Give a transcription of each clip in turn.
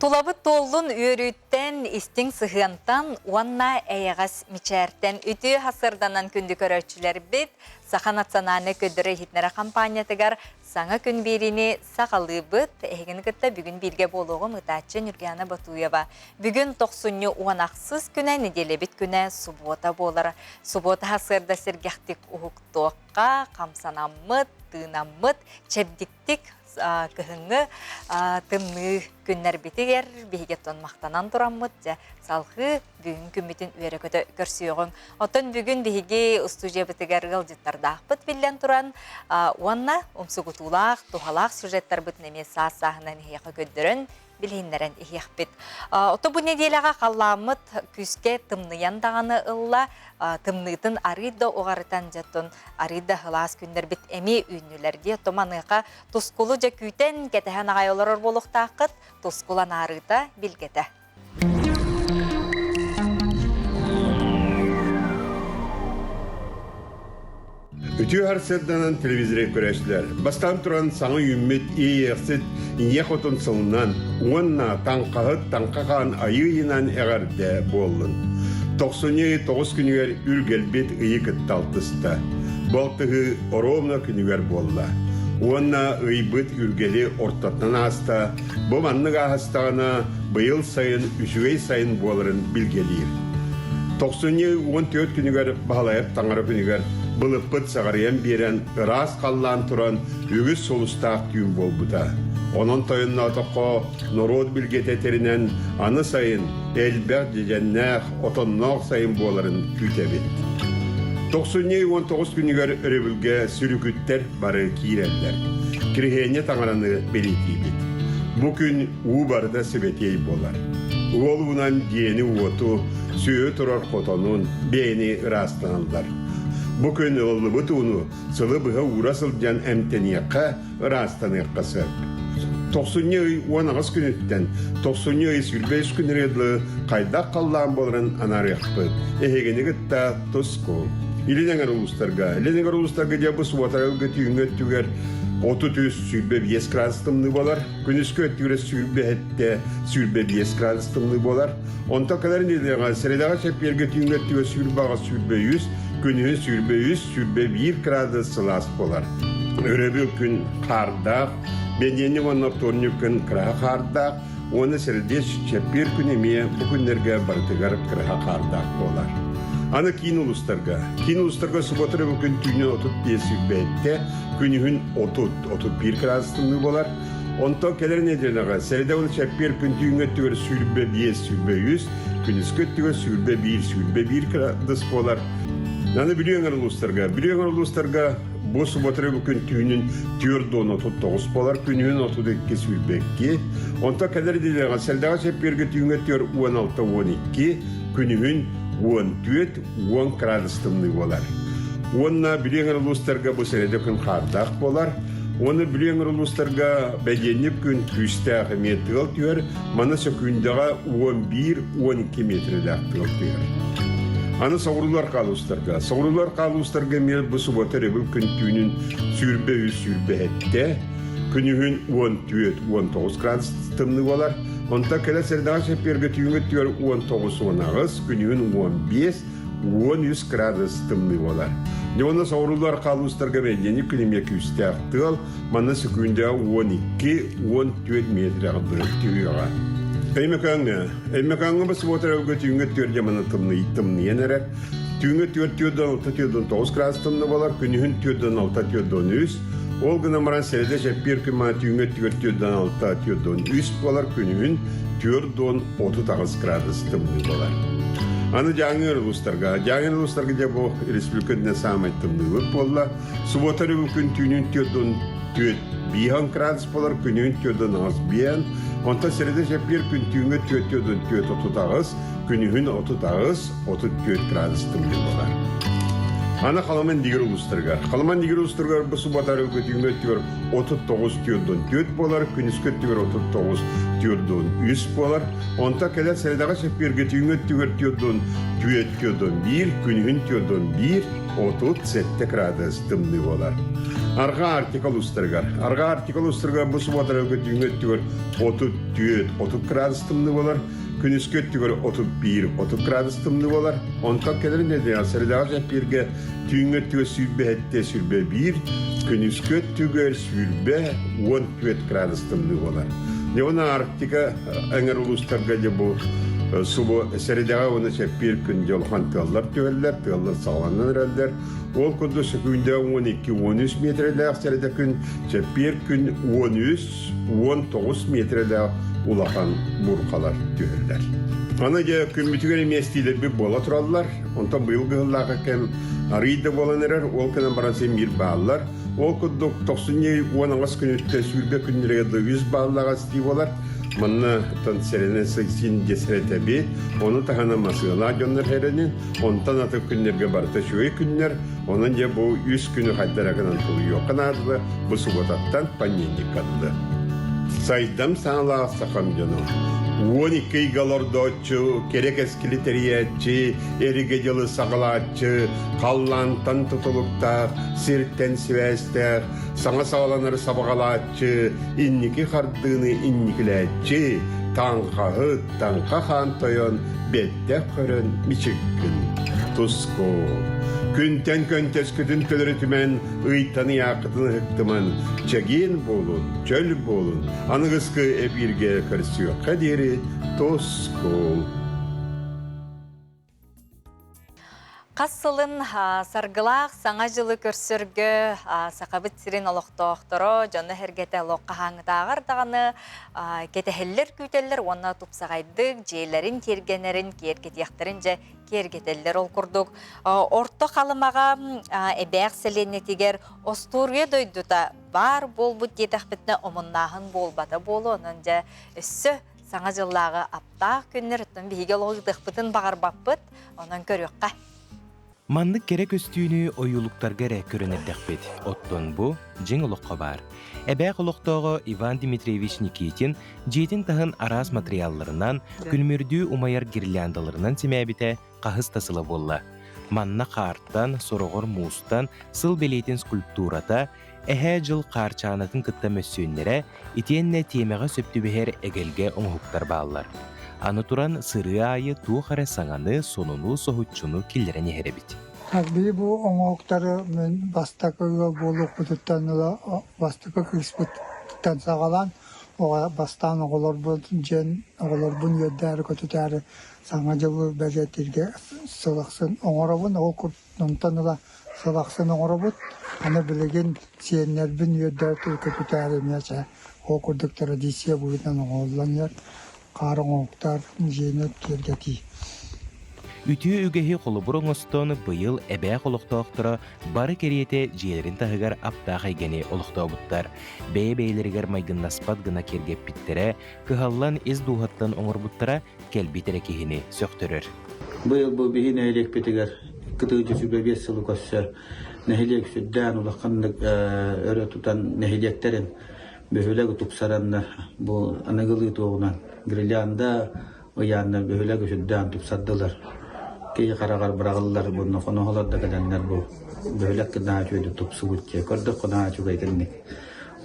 Тулабыт туоллун үөрүүттэн, истиҥ сыһыантан уонна эйэҕэс мичээртэн үтүө сарсыарданан күндү көрөөччүлэрбит Саха национальнай көрдөрөр-иһитиннэрэр хампаанньатыгар саҥа күн биэриини саҕалыыбыт. Эһигини кытта бүгүн бииргэ буолуоҕум ыытааччы Ньургуяна Ботуева. Бүгүн тохсунньу уон ахсыс күнэ, нэдиэлэбит күнэ субуота буолар. Субуота сарсыарда сэргэхтик уһуктуохха, хамсанаммыт, тыынаммыт, чэбдиктик кыһыҥҥы тымныы күннэрбитигэр биһиги оттон махтанан тураммыт дьэ салҕыы бүгүн күммүтүн үөрэ-көтө көрсүөҕүҥ. Оттон бүгүн биһиги устуудьуйабытыгар ыалдьыттардаахпыт биллэн туран уонна умсугутуулаах, туһалаах сюжеттарбытын эмиэ саас-сааһынан эһиэхэ көрдөрөн билиһиннэрэн иһиэхпит. Ото бу нэдиэлэҕэ халлааммыт күүскэ тымныйан даҕаны ылла, тымныытын арыый да уҕарытан дьэ арыый да сылаас күннэрбит эмиэ үүннүлэр дии. Ото маныаха тускулу дьэ күүтэн, кэтэһэн аҕай олорор буолуохтааххыт, тускул анаарыыта билгэтэ. Үтүө сарсыарданан телевизоры көрөөччүлэр бастаан туран саҥа үүммүт Иэйэхсит Ийэ Хотун сылынан уонна Таҥхаһыт Таҥха Хаан Айыы ыйынан эҕэрдэ буоллун. Тохсунньу ый тоҕус күнүгэр үргэлбит ыйы кытта алтыста. Бу алтыһыы оруобуна күнүгэр буолла. Уонна ыйбыт үргэли ортотунан ааста. Бу маннык ааһыстаҕына быйыл сайын үчүгэй сайын буоларын билгэлиир. Тохсунньу 14 күнүгэр Баһылайап таҥара күнүгэр былыппыт саҕарыйан биэрэн, ыраас халлаан туран, үгүс сулустаах түүн буолбута. Онон тойонноотоххо, норуот билгэтэ этэринэн, аны сайын элбэх дьэдьэннээх, отонноох сайын буоларын күүтэбит. Тохсунньу 19 күнүгэр өрөбүлгэ сүрүкүттэр бары киирэллэр. Кириһиэнньэ таҥараны бэлиэтиибит. Бу күн уу барыта сибэтиэй буолар. Уол уунан дьиэни-уоту, сүөһү турар хотонун, бэйэни ыраастаналлар. Бу күн ылыллыбыт ууну сылы быһа уура сылдьан эмтэниэххэ, ыраастаныахха сөп. Тохсунньу ый 18 күнүттэн тохсунньу ый 23 күнүгэр дылы хайдах халлаан буоларын анаарыахпыт. Эһигини кытта туску. Илин эҥэр улуустарга, Илин эҥэр улуустарга дьэ бу субуота түүҥҥү өттүгэр 33 25 градус тымныы буолар. Күнүскү өттүгэр 27 25 градус тымныы буолар. Онтон кэлэр нэдиэлэҕэ сэрэдэҕэ чэппиэргэ түүҥҥү өттүгэр 28 23, күнүһүн 23 21 градус сылаас буолар. Өрөбүл күн хаардаах, бэнидиэнньик уонна вторник күн кыраһа хаардаах, уонна сэрэдиэс чэппиэр күн эмиэ бу күннэргэ барытыгар кыраһа хаардаах буолар. Аны киин улуустарга. Киин улуустарга субуота өрөбүл күн түүнүн 35 сүүрбэттэ, күнүһүн 30 31 градус тымныы буолар. Онтон кэлэр нэдиэлэҕэ сэрэдэ уонна чэппиэр күн түүҥҥү өттүгэр 25 23, күнүскү өттүгэр 21 21 градус буолар. Аны Бүлүү өҥөр улуустарга. Бүлүү өҥөр улуустарга бу субуота күн түүнүн 4 39 буолар, күнүһүн 32 22. Онтон кэлэр нэдиэлэҕэ сэрдэҕэ чэппиэргэ түүҥҥү өттүгэр 16 12, күнүһүн 14 10 градус тымныы буолар. Уонна Бүлүү өҥөр улуустарга бу сэрэдэ күн хаардаах буолар. Уонна Бүлүү өҥөр улуустарга бэлиэнньик күн күүстээх эмиэ тыал түһэр. Маны сөкүүндэҕэ 11-12 миэтэрэлээх тыал түһэр. Аны соҕуруулар хаалуустарга. Соҕуруулар хаалуустарга эмиэ бу субуота өрөбүл күн түүнүн 23-27, күнүһүн 14-19 градус тымныы буолар. Онтон кэлэр сэрдэҕэ чэппиэргэ түүҥҥү өттүгэр 19-18, күнүһүн 15, 13 градус тымныы буолар. Дьэ уонна соҕуруулар хаалуустарга бэлиэни күн эмиэ күүстээх тыал, манна сөкүүндэҕэ 12-14 миэтирэҕэ дылы түһүөҕэ. Өймөкөөҥҥө. Өймөкөөҥҥө бу субуота өрөбүлгэ түүҥҥү өттүгэр дьэ манна тымныы тымныйан эрэр. Түүҥҥү 4 4 6 4 9 градус тымныы буолар, күнүһүн 4 6 4 3. Ол гынан баран сэрэдэ чэппиэр күн маҥан түүҥҥү өттүгэр 4 6 4 3 буолар, күнүһүн 4 38 градус тымныы буолар. Аны Дьааҥы улуустарга. Дьааҥы улуустарга дьэ бу республика үрдүнэн саамай тымныыбыт буолла. Субуота өрөбүл күн түүнүн 4 4 градус буолар, күнүһүн 4 8 биэн. Онтон сэрэдэ чэппиэр күн түүҥҥү 4 4 38, күнүһүн 38 34 градус тымныы буолар. Аны Халыман Дигир улуустарыгар. Халыман Дигир улуустарыгар бу субуота өрөбүлгэ түүҥҥү өттүгэр 39 4 буолар, күнүскү өттүгэр 39 4 3 буолар. Онтон кэлэр сэрэдэҕэ чэппиэргэ түүҥҥү өттүгэр 4 4 1, күнүһүн 4 1, 37 градус тымныы буолар. Арҕаа Арктика улуустарыгар. Арҕаа Арктика улуустарыгар бу субуотарга түүҥҥү өттүгэр 34, 30 градус тымныы буолар. Күнүскү өттүгэр 31, 30 градус тымныы буолар. Онтон кэлэр нэдиэлэ сэрэдэҕэ чэппиэргэ түүҥҥү өттүгэр 27, 21, күнүскү өттүгэр 20, 14 градус тымныы буолар. Дьэ уонна Арктика эҥэр улуустарга дьэ бу субу сэрэдэҕэ уонна чэппиэр күн дьолхон тыаллар түһэллэр, тыаллар саҕаланан эрэллэр. Ол курдук сөкүүндэ 12-13 миэтэрэлээх сэрэдэ күн, чэппиэр күн 13-19 миэтэрэлээх улахан бурҕалар түһэллэр. Аны дьэ күммүтүгэр эмиэстиилэрбит буола тураллар. Онтон быйыл кыһыллаах кэм арыый да буолан эрэр, ол кэнэн баран син биир бааллар. Ол курдук тохсунньу 18 күнүттэн сүүрбэ күннэригэр да үс бааллаах астыы буолар. Манна тон сэрэнэн син дьэ сэрэтэбит. Ону таһынан масыалаах дьоннор эрэнин. Онтон атын күннэргэ барыта үчүгэй күннэр. Онон дьэ бу үс күнү хайдара гынан тулуйуохха наадала бу субуотаттан понедельникка дылы. Сайдам саҥалаах сахам дьоно. 12 ыйга олордооччу, кэрэ кэскили тэрийээччи, эригэ дьылы саҕалааччы, халлаантан тутулуктаах, сиртэн сибээстээх, саҥа саҕаланары сабаҕалааччы, инники хардыыны инникилээччи, таҥхаһыт, таҥха хаан тойон, бэттэх көрөн мичиккин. Туску. Күнтэн көнтөскүтүн төлөрүтүмэн, ыйтан ыйааххытын ыһыктыман, чэгиэн буолун, чөл буолун, аныгыскы эбииргэ көрсүөххэ диэри туску. Хас сылын саргылаах Саҥа дьылы көрсөргө Сахабыт сирин олохтоохторо, дьоно-сэргэтэ олох хаһааҥҥытааҕар даҕаны кэтэһэллэр, күүтэллэр уонна тупсаҕайдык дьиэлэрин тиэргэнэрин киэргэтиэхтэрин дьэ киэргэтэллэр. Ол курдук Орто Халымаҕа Эбээх сэлиэнньэтигэр остуоруйа дойдута баар буолбут диэтэхпитинэ омуннааһын буолбата буолуо. Онон дьэ өссө Саҥа дьыллааҕы аптаах күннэр оттон биһиги олоҕу ыытыахпытын баҕарбаппыт, онон көрүөххэ. Маннык кэрэ көстүүнү ойуулуктарга эрэ көрөн эрдэхпит. Оттон бу дьиҥ олоххо баар. Эбээх олохтооҕо Иван Дмитриевич Никитин дьиэтин таһын араас матырыйаалларынан, күлүмүрдүү умайар гирляндаларынан симээбитэ хаһыс да сыла буолла. Манна хаартан, сороҕор муустан сыл бэлиэтин скульптурата, Эһээ Дьыл хаарчаанатын кытта мөссүөннэрэ итиэннэ тиэмэҕэ сөп түбэһэр эгэлгэ оҥоһуктар бааллар. Аны туран, сырыы аайы туох эрэ саҥаны, сонуну, соһуччуну киллэрэн иһэр эбит. Биһи бу оҥоһуктары мин бастакы ыал буолуохпутуттан ыла бастакы кыыспыттан саҕалаан бастаан оҕолорбун дьиэн оҕолорбун үөрдээри-көтүтээри Саҥа дьылы бэлиэтииргэ сыл ахсын оҥоробун. Ол онтон ыла сыл ахсын оҥоробут. Аны билигин сиэннэрбин үөрдээри көтүтээри эмиэ чэ ол курдук традиция быһыытынан оҥоһуллан иһэр. Хаар оҥоһуктар дьиэни киэргэтии. Үтүө үгэһи холобур оҥостон, быйыл эбээх олохтоохторо бары кэриэтэ дьиэлэрин таһыгар аптаах эйгэни олохтообуттар. Бэйэ-бэйэлэригэр майгыннаспат гына киэргэппиттэрэ, кыһаллан ис дууһаттан оҥорбуттара кэлбит эрэ киһини сөхтөрөр. Быйыл бу биһи нэһилиэкпитигэр кытыы сүбэ биэс сылы көрсө нэһилиэк сүрдээн улаханнык өрө тутан нэһилиэктэрин бөһүөлэги тупсараннар бу аныгылыы туоҕунан гирлянда ыйааннар бөһүөлэги сүрдээн тупсардылар. Киһи хараҕар быраҕыллар буонна хоноһолор да кэлэннэр бу бөһүөлэк наһаа үчүгэйдик тупсубут дии көрдөххө наһаа үчүгэй итинник.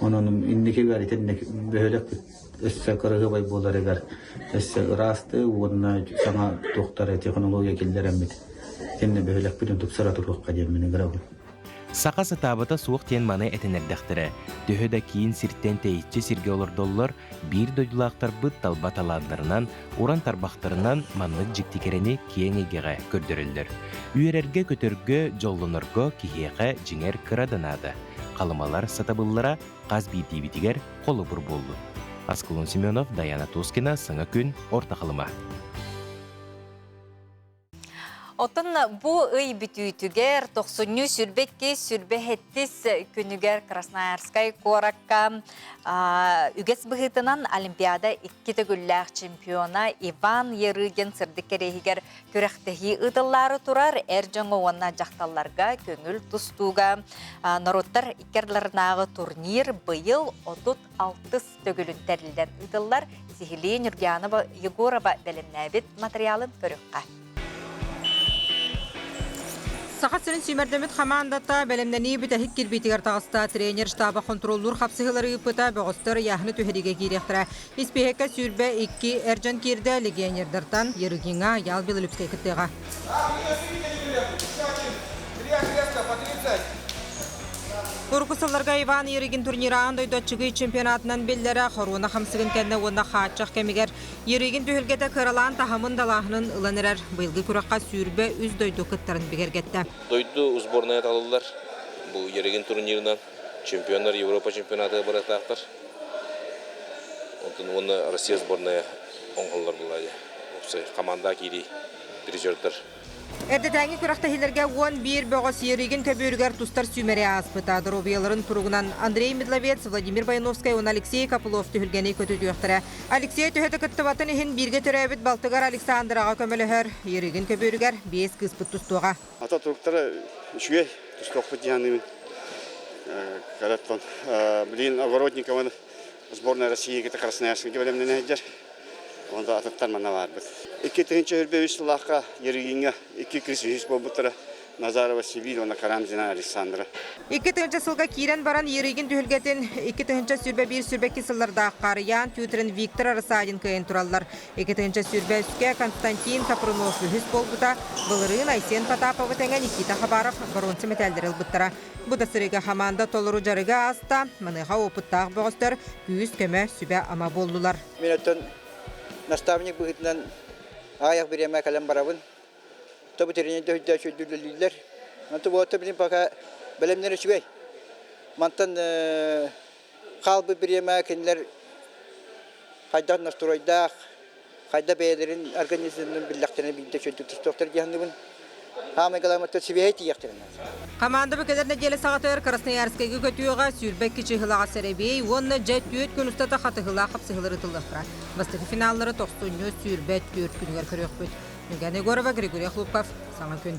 Онон инникигэр итинник бөһүөлэкпит өссө кыраһыабай буоларыгар өссө ыраастыы уонна саҥа туохтары технология киллэрэммит итиннэ бөһүөлэкпитин тупсара туруохха диэммин ыҥырабын. Саха сатаабата суох диэн маны этэн эрдэхтэрэ. Төһө да киин сиртэн тэйиччи сиргэ олордоллор, биир дойдулаахтарбыт талба талааннарынан, уран тарбахтарынан маннык дьикти кэрэни киэҥ эйгэҕэ көрдөрөллөр. Үөрэргэ-көтөргө, дьоллонорго киһиэхэ дьиҥэр кыра да наада. Халымалар сатабыллара хас биирдиибитигэр холобур буоллун. Аскалон Семенов, Даяна Тоскина, Саҥа күн, Орто Халыма. Оттон бу ый бүтүүтүгэр тохсунньу сүрбэкки сүрбэһэттис күнүгэр Красноярскай куоракка үгэс быһыытынан Олимпиада икки төгүллээх чемпиона Иван Ярыгин сырдык кэриэһигэр Күрэхтэһии ыытыллаары турар эр дьоҥҥо уонна дьахталларга көҥүл тустууга норуоттар икки ардыларынааҕы турнир быйыл 36 төгүлүн тэриллэн ыытыллар. Сиһилии Нюргиана Егорова бэлэмнээбит матырыйаалын көрүөххэ. Саха сирин сүүмэрдэммит хамаандата бэлэмнэнии бүтэһик кирбиитигэр таҕыста. Тренер штаба хонтуруоллуур хапсыһыылары ыыппыта, бөҕөстөр ыйааһыны түһэриигэ киириэхтэрэ. Испииһэккэ 22 эр дьон киирдэ, легионердартан Ерыгиҥа Ял Белолюбскай кыттыаҕа. Урукку сылларга Иван Ерыгин турнира аан дойду аччыгый чемпионатынан биллэрэ, хоруона хамсыгын кэннэ уонна хааччах кэмигэр Ерыгин түһүлгэтэ кыралаан таһымын далааһынын ылан эрэр. Быйылгы күрэххэ 23 дойду кыттарын бигэргэттэ. Дойду сборная талыллар. Бу Ерыгин турнирынан чемпионнар Европа чемпионатыгар барыахтаахтар. Онтон уонна Россия сборная оҥоһуллар буолла Уопсай команда киирии призердар. Эрдэтээҥи күрэхтэһиилэргэ 11 бөҕөс Ерыгин көбүөрүгэр тустар сүүмэри ааспыта. Доруобуйаларын туругунан Андрей Медловец, Владимир Бойновскай уонна Алексей Копылов түһүлгэни көтүтүөхтэрэ. Алексей төһө да кыттыбатын иһин бииргэ төрөөбүт балтыгар Александраҕа көмөлөһөр. Ерыгин көбүөрүгэр биэс кыыспыт тустуоҕа. Ата туруктара үчүгэй, тустуохпут дии саныыбын. Караттан. Билигин Огородникованы сборная России кытта Красноярскайга бэлэмнэнэ сылдьар. Онто атыттар манна баарбыт. 2023 сыллаахха Ерыгиҥҥа икки кыыс үһүс буолбуттара Назарова Сибиир уонна Карамзина Александра. 2000 сылга киирэн баран Ерыгин түһүлгэтин 2021-22 сыллардаах Харыйаан Тютрин Виктор Арасадин кыайан тураллар. 2023-кэ Константин Капрунов үһүс буолбута, былырыын Айсен Потаповы тэҥэ Никита Хабаров боруонса мэтээллэри ылбыттара. Бу да сырыыга хамаанда толору дьарыга ааста, маныаха опыттаах бөҕөстөр күүс-көмө, сүбэ-ама буоллулар. Мин оттон наставник быһыытынан аҕыйах бириэмэ кэлэн барабын. То тренердэр үрдээччи үлэлииллэр. Онтон буолта билин пока бэлэмнэр үчүгэй. Мантан хаалбыт бириэмэ кинилэр хайдах настройдаах, хайда бэйэлэрин организмнарын биллэхтэринэ биирдэ чөлдүк тустуохтар дии саныыбын. Хаамай галаматтан сибиэһэй тиийиэхтэрин Хамаанда бу кэлэр нэдиэлэ саҕатыгар Красноярскайга көтүөҕэ 22 чыһылаҕа сэрэбиэй уонна дьэ түөрт күн устата хатыһыылаах хапсыһыылар ыытыллыахтара. Бастакы финаллары тохсунньу 24 күнүгэр көрүөхпүт. Ньургуна Егорова, Григорий Хлопков. Саҥа күн.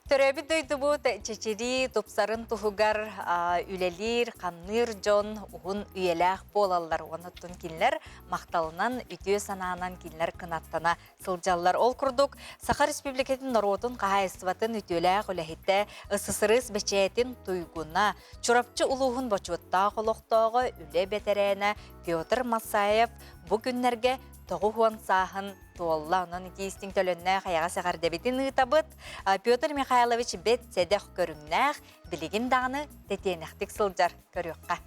Төрөөбүт дойдубут чэчирии тупсарын туһугар үлэлиир, хамныыр дьон уһун үйэлээх буолаллар. Онон кинилэр махталынан, үтүө санаанан кинилэр кынаттана сылдьаллар. Ол курдук, Саха Республикатын норуотун хаһаайыстыбатын үтүөлээх үлэһитэ, СССР бэчээтин туйгуна, Чурапчы улууһун бочуоттаах олохтооҕо, үлэ бэтэрээнэ Петр Масаев бу күннэргэ 90 сааһын туолла. Онон итии истиҥ төлөннөөх эйэҕэс эҕэрдэбитин ыытабыт. Петр Михайлович бэт сэдэх көрүҥнээх, билигин даҕаны тэтиэнэхтик сылдьар көрүөххэ.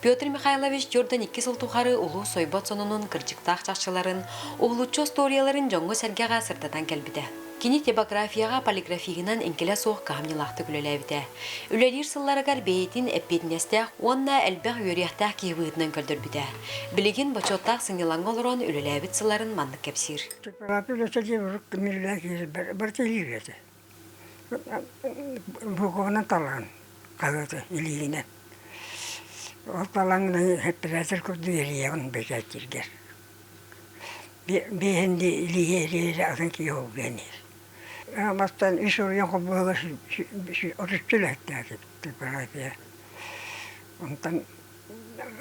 Петр Михайлович Дьордан икки сыл тухары улуу сойбот сонунун кырдьыктаах чахчыларын, уһулуччу остуоруйаларын дьоҥҥо-сэргэҕэ сырдатан кэлбитэ. Кини типографияҕа полиграфигынан эҥкилэ суох кыһамньылаахтык үлэлээбитэ. Үлэлиир сылларыгар бэйэтин эппиэтинэстээх уонна элбэх үөрүйэхтээх киһи быһыытынан көрдөрбүтэ. Билигин бочуоттаах сынньалаҥҥа олорон үлэлээбит сылларын маннык кэпсиир. Типография үлэтэ диэн урут миллион киһи барыта илии үлэтэ. Буукубанан талаҕын хаһыаты илиигинэн. Ол талаҥҥын эппэрээсэр курдук эрийэҕин бэчээттииргэр. Биэһин илииһи эрийэрэ атын киһи холбуйан иһэр. Мастан үс уруйан холбоһуга отучча үлэһиттээх типография. Онтон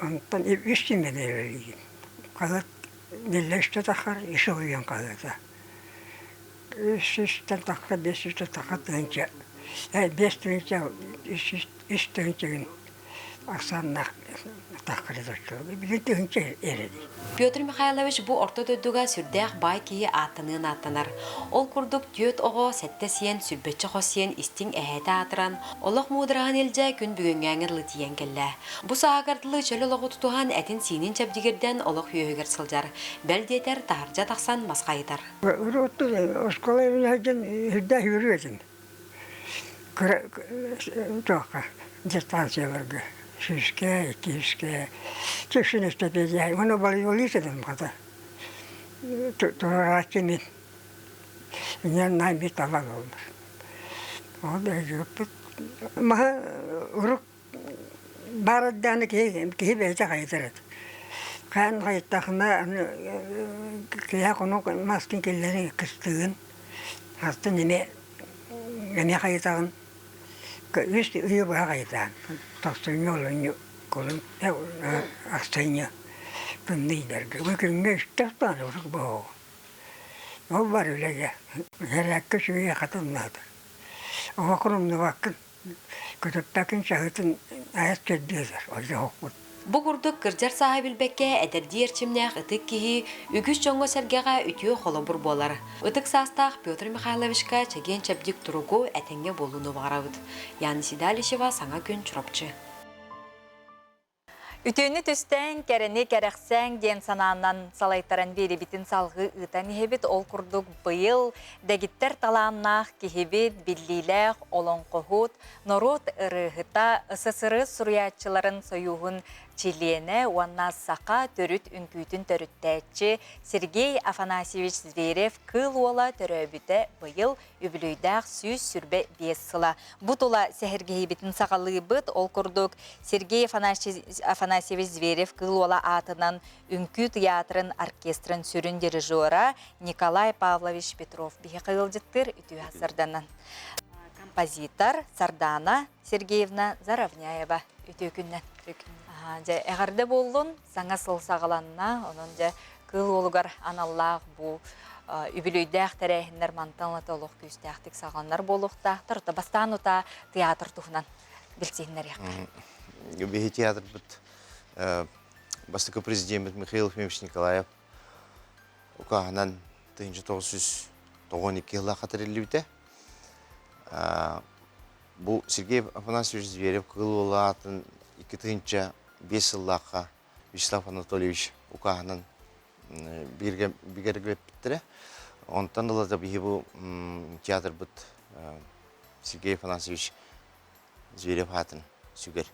онтон үс симэнэ үлэлиигин. Хаһыат нэллэ үстэ таххар, үс уруйан хаһыата. Үс сүүстэн тахха, биэс сүүстэн тахха тыһыынча, биэс тыһыынча, үс тыһыынча ахсааннаах Петр Михайлович бу орто дойдуга сүрдээх баай киһи ааттаныан ааттанар. Ол курдук түөрт оҕо, сэттэ сиэн, сүүрбэччэ хос сиэн истиҥ эһээтэ аатыран, олох муудараһын илдьэ күн бүгүҥҥээҥи дылы тиийэн кэллэ. Бу сааһыгар дылы чөл олоҕу тутуһан, этин-сиинин чэбдигирдэн олох үөһүгэр сылдьар. Бэл диэтэр, таһырдьа тахсан мас хайытар. Оскуола сылдьан үрдээх үөрүү этим. Кыра туохха дистанцияларга сүүскэ, иккискэ чэксин эстэтиэ уонна балыйбалыы сытым хата турарааччы мин инньэ наай биир талан оллар ол өйдүөппүт маһы урук баар эрдэҕинэ киһи киһи бэйэтэ хайытар этэ хаан хайыттахына аны киһи хонук маскын киллэрин кыстыгын астын эмиэ Эмиэ хайытаҕын үс ыйы быһа хайытаан тохсунньу, олунньу, кулун, ахсынньы. Тымныйдарга бу күҥҥэ үстэ астаан урут буһуоҕум. Ол бар үлэгэ сэрээккэ үчүгэй хатымнаата. Оһоххун умнубаккын, көтүппэккин чаһыытын айас кэрдиэзэр, ол дьоһукпут. Бу курдук кырдьар сааһы билбэккэ эдэрдии эрчимнээх ытык киһи үгүс дьоҥҥо-сэргэҕэ үтүө холобур буолар. Ытык саастаах Петр Михайловичка чэгиэн-чэбдик туругу, этэҥҥэ буолууну баҕарабыт. Яна Седалищева, Саҥа күн, Чурапчы. Үтүөнү түстээн, кэрэни кэрэхсээҥ диэн санаанан салайтаран биэрибитин салҕыы ыытан иһэбит. Ол курдук быйыл дэгиттэр талааннаах киһибит, биллиилээх олоҥхоһут, норуот ырыаһыта, СССР суруйааччыларын сойууһун чилиэнэ уонна саха төрүт үҥкүүтүн төрүттээччи Сергей Афанасьевич Зверев Кыыл Уола төрөөбүтэ быйыл үбүлүөйдээх 125 сыла. Бу тула сэһэргэһиибитин саҕалыыбыт. Ол курдук Сергей Афанасьевич Зверев Кыыл Уола аатынан Үҥкүү тыйаатырын оркестрын сүрүн дирижера Николай Павлович Петров биһиэхэ ыалдьыттыыр үтүө сарданан. Композитор Сардана Сергеевна Заровняева үтүө күннэн. Дьэ, эҕэрдэ буоллун, саҥа сыл саҕаланна, онон дьэ Кыыл Уолугар аналлаах бу үбүлүөйдээх тэрээһиннэр мантан ылата олох күүстээхтик саҕаланар буолуохтаахтар. Оттон бастаан утаа театр туһунан билсиһиннэриэххэ. Биһи театрбыт бастакы президеммит Михаил Ефимович Николаев укааһынан 1992 сыллаахха тэриллибитэ. Бу Сергей Афанасьевич Зверев Кыыл Уола аатын 2005 сыллаахха Вячеслав Анатольевич укааһынан бигэргэппиттэрэ. Онтон ылата биһи бу театрбыт Сергей Афанасьевич Зверев аатын сүгэр.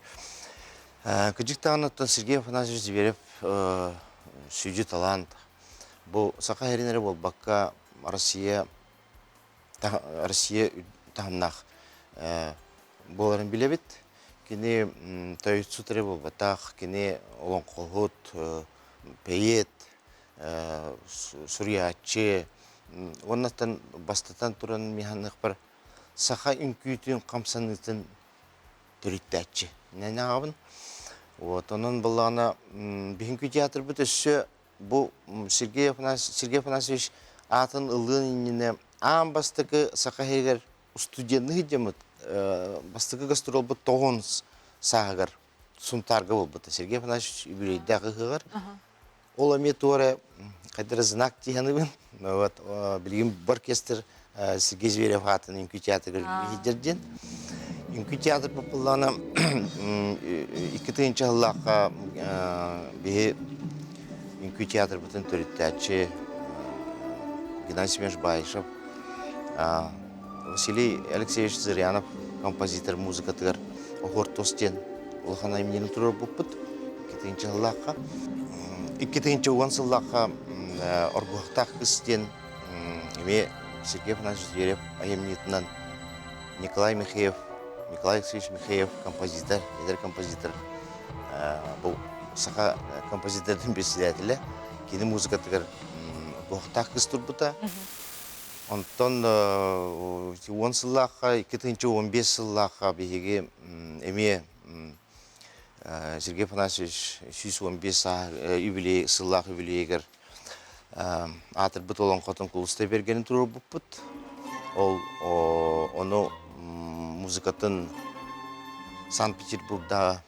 Кыдьык даҕаны оттон Сергей Афанасьевич Зверев сүдү талант. Бу саха сирин эрэ буолбакка Россия Россия таһымнаах буоларын билэбит. Кини тойутсут эрэ буолбатах, кини олоҥхоһут, поэт, суруйааччы. Уоннаттан бастатан туран миһаныахпар саха үҥкүүтүн хамсаныытын төрүттээччи. Нэнэҕабын. Вот, онон былаана биһиҥки театрбыт өссө Бу Сергей Афанасьевич, Сергей Афанасьевич аатын ылыан иннинэ аан бастакы Саха иһигэр студенный дьоммут бастакы гастролбут тоҕон сааһыгар Сунтаарга буолбута. Сергей Афанасьевич үбүлүөйдээх ыһыаҕар. Ол эмиэ туора хайдара знак тиһаныбын. Вот, билигин бу оркестр Сергей Зверев аатын үҥкүү театрыгар иһдэр диэн. Үҥкүү театр популлаана 2 тыһыынча сыллаахха биһи үҥкүү театрбытын төрүттээччи Геннадий Семенович Баишев, Василий Алексеевич Зырянов композитор музыкатыгар Оһуор диэн улахан айымньыны туруорбуппут 2 тыһыынча сыллаахха. 2 тыһыынча сыллаахха Оргуһахтаах кыс диэн Эмиэ Сергей Афанасьевич Зверев айымньытынан Николай Михеев, Николай Алексеевич Михеев композитор, эдэр композитор, бу саха композитордын председателэ, кини музыкатыгар Буохтаах кыс турбута. Онтон 10 сыллаахха, 2015 сыллаахха биһиги эмиэ Сергей Афанасьевич 115 юбилей, сыллаах юбилейигэр аатырбыт олоҥхотун Кулустай Бэргэнин туруорбуппут. Ол ону музыкатын Санкт-Петербургдааҕы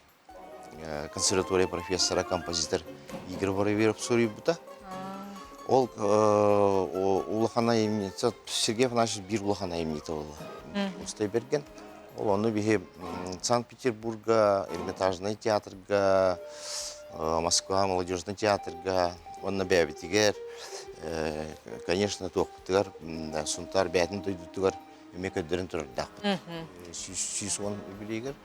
консерватория профессора, композитор Игорь Воробьев суруйбута. Ол улахан айымньыта Сергей Афанасьевич биир улахан айымньыта буолла. Кулустай Бэргэн. Ол ону биһи Санкт-Петербурга, Эрмитажнай театрга, Москва молодежный театрга уонна бэйэбитигэр, конечно, туохпутугар Сунтаар бэйэтин дойдутугар эмиэ көрдөрөн турардаахпыт. 110 юбилейгэр.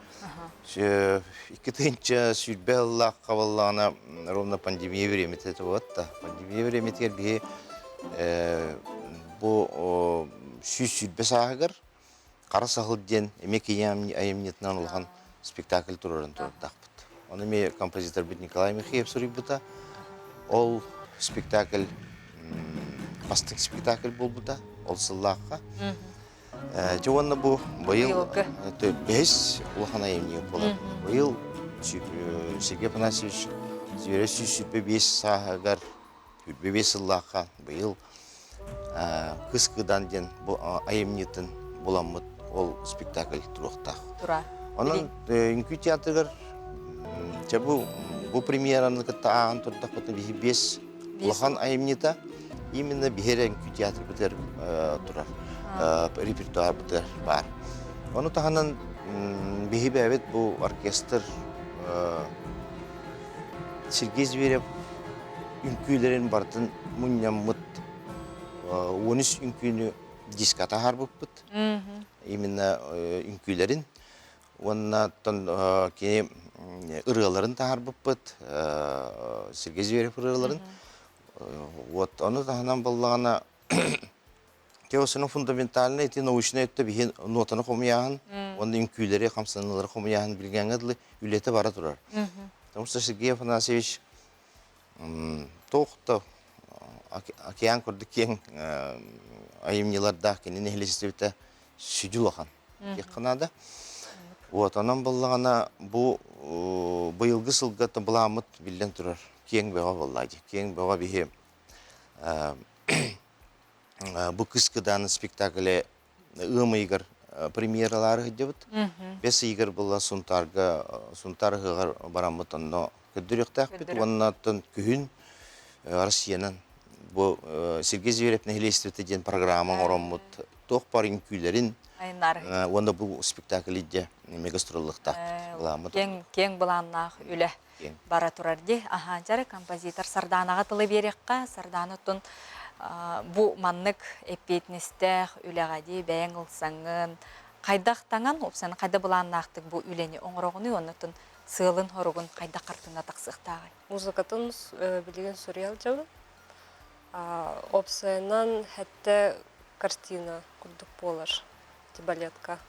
2020 сыллаах хабыллаҕына ровно пандемия времени да. Пандемия времетигэр биһи бу 120 сааһыгар Хара саһыл диэн эмиэ кини айымньытынан улахан спектакль туруоран турардаахпыт. Ону эмиэ композиторбыт Николай Михеев суруйбута. Ол спектакль бастыҥ спектакль буолбута ол сыллаахха. Дьэ уонна бу быйыл бэһис улахан айымньы буолар. Быйыл Сергей Афанасьевич Зверев 125 сааһыгар 25 сыллаахха быйыл Кыс Кыдан диэн айымньытын буламмыт ол спектакль туруохтаах. Тура. Онон үҥкүү театрыгар чэ бу бу премьераны кытта ааҕан турдахпытына биһи биэс улахан айымньыта именно биһиэрэ үҥкүү театрбытыгар турар репертуарбытыгар баар. Ону таһынан биһи бэйэбит бу оркестр Сергей Зверев үҥкүүлэрин барытын мунньаммыт 13 үҥкүүнү диската аһарбыппыт. Именно үҥкүүлэрин уонна кини ырыаларын таһаарбыппыт, Сергей Зверев ырыаларын. Вот ону таһынан буоллаҕына Теосының фундаментальный ити научный өттө биһи нотаны хомуйааһын уонна үҥкүүлэри хамсаныылары хомуйааһын билгэҥҥэ дылы үлэтэ бара турар. Потому что Сергей Афанасьевич туох да океан курдук киэҥ айымньылардаах кини нэһилиэстибитэ сүдү улахан диэххэ наада. Вот онон буоллаҕына бу быйылгы сылга былааммыт биллэн турар киэҥ бөҕө буолла дии. Киэҥ бөҕө биһи бу кыс кыдаан спектакле ыам ыйыгар премьералаары сылдьабыт. Бэс ыйыгар буолла Сунтаарга Сунтаар ыһыаҕар бараммыт онно көрдөрүөхтээхпит уонна оттон күһүн Россиянан бу Сергей Зверев нэһилиэстибэтэ диэн программа оҥороммут туох бар үҥкүүлэрин уонна бу спектакль идде мегастроллуохтаахпыт былааммыт. Киэҥ киэҥ былааннаах үлэ бара турар дии. Аһаа, дьэ композитор Сарданаҕа тылы биэриэххэ. Сардана оттон бу маннык эппиэтинэстээх үлэҕэ дии бэйэҥ ылсаҥҥын хайдах таҥан, уопсайынан хайда былааннаахтык бу үлэни оҥороҕунуй уонна оттон сыалын-соругун хайдах хартыына тахсыахтааҕый? Музыкатын билигин суруйа сылдьабын. Уопсайынан хэттэ картина курдук буолар балетка.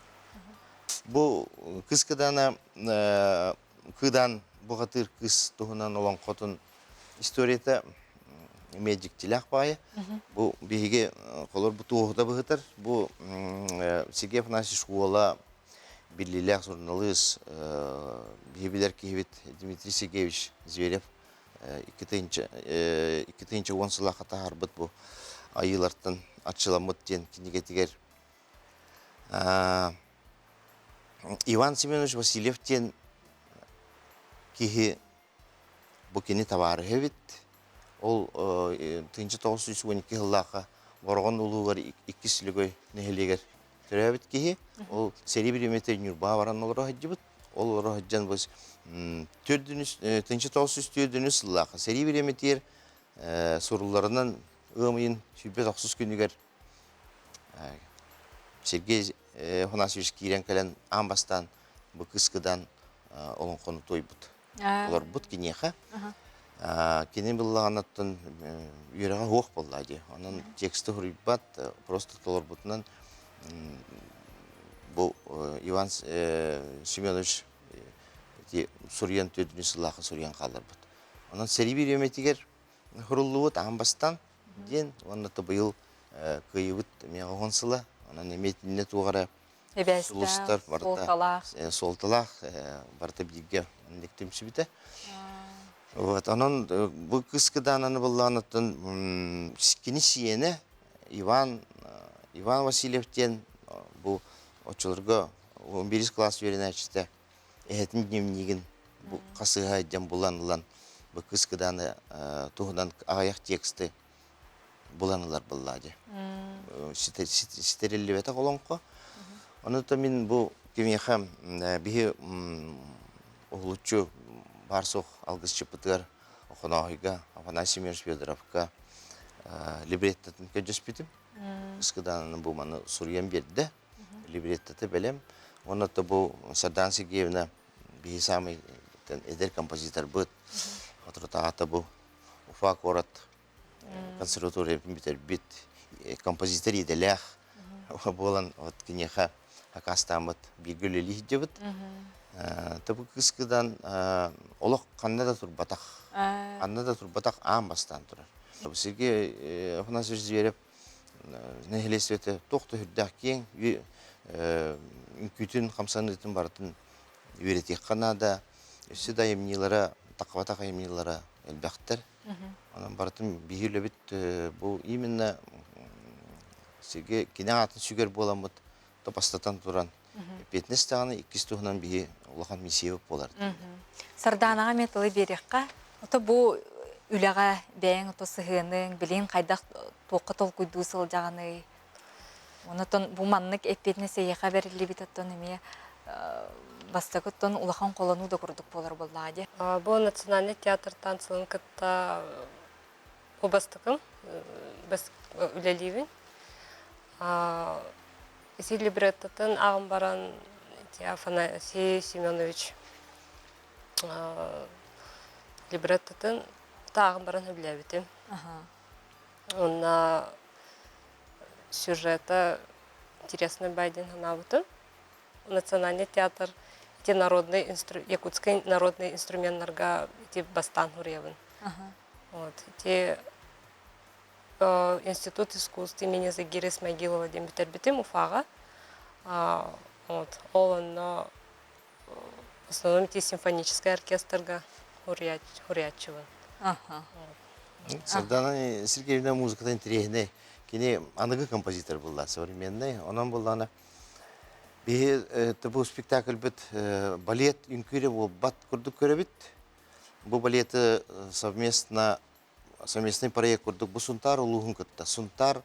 Бу кыс кыдаана Кыыдаан бухатыыр кыыс туһунан олоҥхотун историята эмиэ дьиктилээх баайа. Бу биһиги холор бу туоһута быһытар. Бу Сергей Афанасьевич уола биллиилээх суруналыыс биһи билэр киһибит Дмитрий Сергеевич Зверев 2010 сыллаахха таһаарбыт бу айыылартан арчыламмыт диэн кинигэтигэр Иван Семенович Васильев диэн киһи бу кини табаарыһа эбит. Ол 1912 сыллаахха Бороҕон улууһугар иккис Лөгөй нэһилиэгэр төрөөбүт киһи. Ол сэрии бириэмэтэ Ньурбаҕа баран олоро сылдьыбыт. Ол олоро сылдьан бу 1904 сыллаахха сэрии бириэмэтигэр сурулларынан ыам ыйын 29 күнүгэр Сергей Афанасьевич киирэн кэлэн аан бастаан бу кыскыдан олоҥхону туойбут. Олорбут киниэхэ. Кини быллаҕанаттан үөрэҕэ суох буолла дии. Онон тексты суруйбат, просто толорбутунан бу Иван Семенович ити суруйан төрдүнү сыллаахха суруйан хаалларбыт. Онон сэрии бириэмэтигэр суруллубут аан бастаан диэн уонна то быйыл кыайыбыт эмиэ оһон сыла онон эмиэ итиннэ туох эрэ сулустар барыта суолталаах барыта бииргэ оннук түмсүбүтэ вот онон бу кыс кыдаананы буллаан оттон кини сиэнэ Иван Иван Васильев диэн бу оччолорго 11 класс үөрэнээччитэ эһэтин дневнигин бу хасыһа дьон булан ылан бу кыс кыдааны туһунан аҕыйах тексты булан ылар буоллаа дии. Ситэриллибэтэх олоҥхо. Ону то мин бу кимиэхэ биһи уһулуччу баар суох алгысчыппытыгар Охонооһуйга Афанасий Семенович Федоровка либреттатын көрдөспүтүм. Ыскыдаананы бу маны суруйан биэрдэ. Либреттата бэлэм. Уонна то бу Сардаана Сергеевна биһи саамай эдэр композиторбыт. Соторутааҕыта бу Уфа куорат консерваториятын бүтэрбит композитор идэлээх буолан вот киниэхэ акаастааммыт бииргэ үлэлии сылдьабыт. Тобу кыскыдан олох ханна да турбатах. Ханна да турбатах аан бастаан турар. Сергей Афанасьевич Зверев нэһилиэстибэтэ туох да сүрдээх киэҥ үҥкүүтүн, хамсаныытын барытын үөрэтиэххэ наада. Өссө да айымньылара таххыбатах айымньылара элбэхтэр. Онон барытын биһи үлэбит бу именно сиргэ кини аатын сүгэр буоламмыт то бастатан туран эппиэтинэс даҕаны иккис туһунан биһи улахан миссиябыт буолар. Сардаанаҕа эмиэ тылы биэриэххэ. Ото бу үлэҕэ бэйэҥ ото сыһыаныҥ, билиҥ хайдах туохха толкуйдуу сылдьаҕыный? Онотон бу маннык эппиэтинэс эйиэхэ бэриллибит оттон эмиэ бастакы оттон улахан холонуу да курдук буолар буоллаҕа дии. Бу национальный театр танцылын кытта бу бастакым үлэлиибин. Ити либреттотын ааҕан баран Афанасий Семенович либреттотын ааҕан баран сөбүлээбитим. Уонна сюжета интересный бай диэн санаабытым. Национальный театр ити народный якутский народный инструменнарга ити бастаан суруйабын. Вот ити Институт искусств имени Загиры Исмагилова диэн бүтэрбитим Уфаҕа. Вот ол онно в основном ити симфоническай оркестрга хуруйааччыбын. Сардана Сергеевна музыката интэриэһинэй. Кини аныгы композитор буолла, современный. Онон буоллаҕына биһи бу спектакльбыт балет үҥкүүрэ буолбат курдук көрөбүт. Бу балеты совместно совместный проект курдук бу Сунтаар улууһун кытта Сунтаар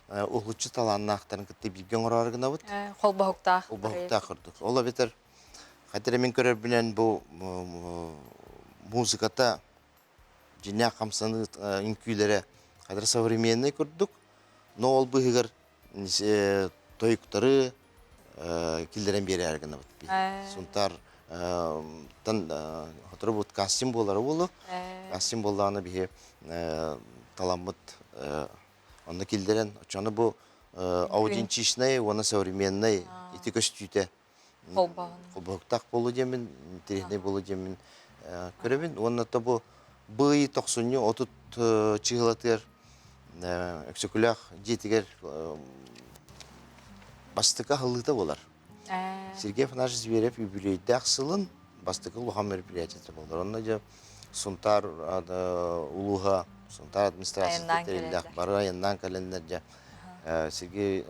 уһулуччу талааннаахтарын кытта бииргэ оҥороору гынабыт. Холбоһуктаах. Холбоһуктаах курдук. Ол эбэтэр хата эрэ мин көрөрбүнэн бу музыката дьиҥнээх хамсаныы үҥкүүлэрэ хата современный курдук, но ол быыһыгар тойуктары киллэрэн биэрээри гынабыт. Сунтаар тан сотору бут кастинг буолара буолуо. Кастинг буоллаҕына биһи таламмыт онно киллэрэн оччону бу аутентичный уонна современный ити көстүүтэ холбоһуктаах буолуо диэммин интэриэһинэй буолуо диэммин көрөбүн уонна то бу бый тохсунньу 30 чыһылатыгар Өксөкүлээх дьиэтигэр бастакы аһыллыыта буолар. Сергей Афанасьевич Зверев юбилейдаах сылын бастакы улахан мероприятиета буолар. Онно дьэ Сунтаар улууһа, Сунтаар администрацията тэриллээх бары айаннаан кэлэннэр дьэ Сергей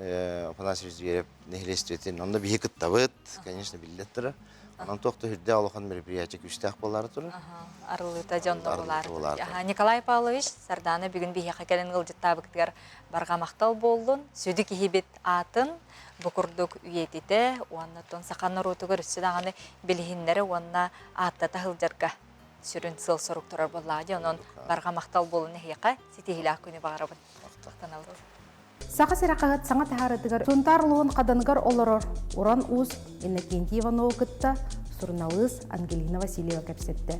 Афанасьевич Зверев нэһилиэстибэтин онно биһи кыттабыт, конечно, биллэн турар. Онон туох да үрдээх улахан мероприятие күүстээх буолаары турар. Арыллыыта дьонно буолаары турар. Николай Павлович, Сардаана бүгүн биһиэхэ кэлэн ыалдьыттаабыкытыгар барҕа махтал буоллун. Сүдү киһибит аатын бу курдук үйэтитэ уонна оттон саха норуотугар өссө даҕаны билиһиннэрэ уонна ааттата сылдьарга сүрүн сыал-сорук турар буоллаҕа дии. Онон барҕа махтал буолун эһиэхэ ситиһиилээх күнү баҕарабын. Махтанабыт. Саха сирэ хаһыат саҥа таһаарыытыгар Сунтаар улууһун Хаданыгар олорор Уран Уус Иннокентий Иванову кытта суруналыыс Ангелина Васильева кэпсэттэ.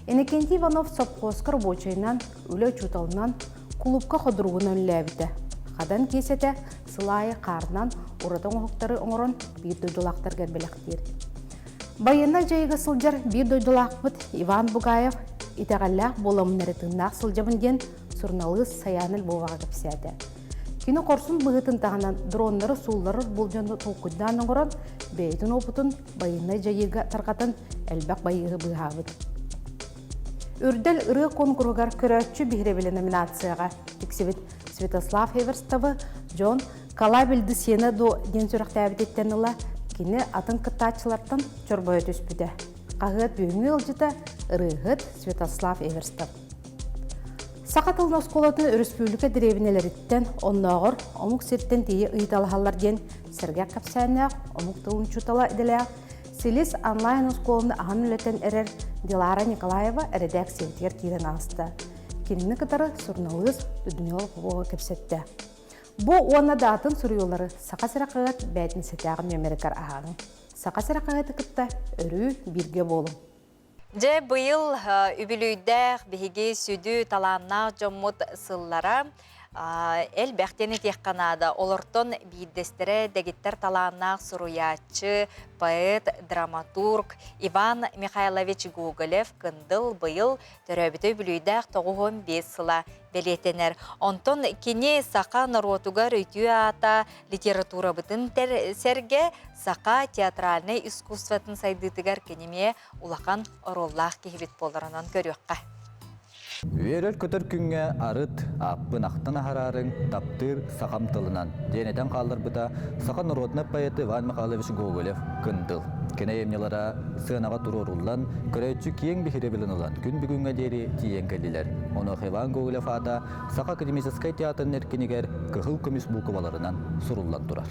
Иннокентий Иванов сопхуоска рабочайынан, үлэ учууталынан, кулуупка ходуругунан үлэлээбитэ. Хадан киэсэтэ сыл аайы хаарынан ураты оҥоһуктары оҥорон биир дойдулаахтарга бэлэхтиир. Байыаннай дьайыыга сылдьар биир дойдулаахпыт Иван Бугаев итэҕэллээх буоламмын эрэ тыыннаах сылдьабын диэн суруналыыс Сайаана Львоваҕа кэпсээтэ. Кини хорсун быһыытын таһынан дроннары суулларар болдьону толкуйдаан оҥорон, бэйэтин уопутун байыаннай дьайыыга тарҕатан элбэх байыаһы быыһаабыт. Үрдэл ырыа куонкуруһугар көрөөччү биһирэбилэ номинацияҕа тиксибит Святослав Эверстовы дьон «Калабель сена до» диэн сүрэхтээбититтэн ыла кини атын кыттааччылартан чорбойо түспүтэ. Хаһыат бүгүҥҥү ыалдьыта ырыаһыт Святослав Эверстов. Саха тылын оскуолатын өрөспүүбүлүкэ дэриэбинэлэриттэн, оннооҕор омук сиртэн тиийэ ыйыталаһаллар диэн сэргэх кэпсээннээх омук тылын учуутала идэлээх Силис онлайн-оскуоланы аһан үлэтэн эрэр Дилара Николаева эрэдээксийэтигэр киирэн ааста. Кинини кытары суруналыыс Людмила Попова кэпсэттэ. Бу уонна да атын суруйуулары Саха сирэ хаһыат бээтинсэтээҕи нүөмэригэр ааҕыҥ. Саха сирэ хаһыаты кытта өрүү бииргэ буолуҥ. Дьэ, быйыл үбүлүйдээх биһиги сүдү талааннаах дьоммут сыллара. Элбэх диэн этиэххэ наада. Олортон биирдэстэрэ дэгиттэр талааннаах суруйааччы, поэт, драматург Иван Михайлович Гоголев-Кындыл быйыл төрөөбүтэ үбүлүөйдээх 95 сыла бэлиэтэнэр. Онтон кини саха норуотугар үтүө аата литературабытын сэргэ саха театральнай искусствотын сайдыытыгар кини эмиэ улахан оруоллаах киһибит буоларынан көрүөххэ. Үөрэр-көтөр күҥҥэ арыт, ааппын ахтан аһараарыҥ, таптыыр сахам тылынан, диэн этэн хаалларбыта саха норуодунай поэта Иван Михайлович Гоголев Кындыл. Кини айымньылара сыанаҕа туруоруллан, көрөөччү киэҥ биһирэбилин ылан күн бүгүҥҥэ диэри тиийэн кэллилэр. Онуоха Иван Гоголев аата Саха академическай театрын эркинигэр кыһыл көмүс буукубаларынан суруллан турар.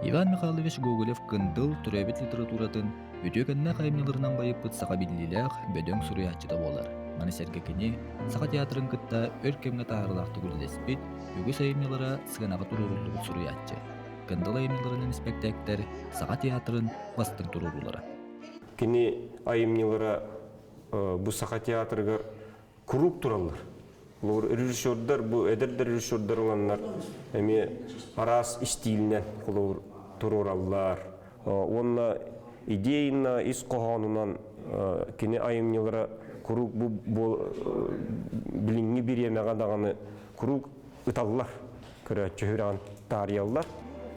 Иван Михайлович Гоголев-Кындыл төрөөбүт литературатын Үтүөкэннээх айымньыларынан байыппыт саха биллиилээх, бөдөҥ суруйааччыта буолар. Маны сэргэ кини Саха театрын кытта өр кэмҥэ таһаарыылаахтык үлэлэспит, үгүс айымньылара сыанаҕа туруоруллубут суруйааччы. Кындыл айымньыларынан испэктээктэр Саха театрын бастыҥ туруоруулара. Кини айымньылара бу Саха театрыгар куруук тураллар. Холобур, режиссердар, бу эдэрдэр режиссердар ыланнар эмиэ араас истиилинэн холобур туруораллар. Уонна идейно ис хоһоонунан кини айымньылара куруук бу билиҥҥи бириэмэҕэ даҕаны куруук ыталлар, көрөөччү сүрэҕин таарыйаллар.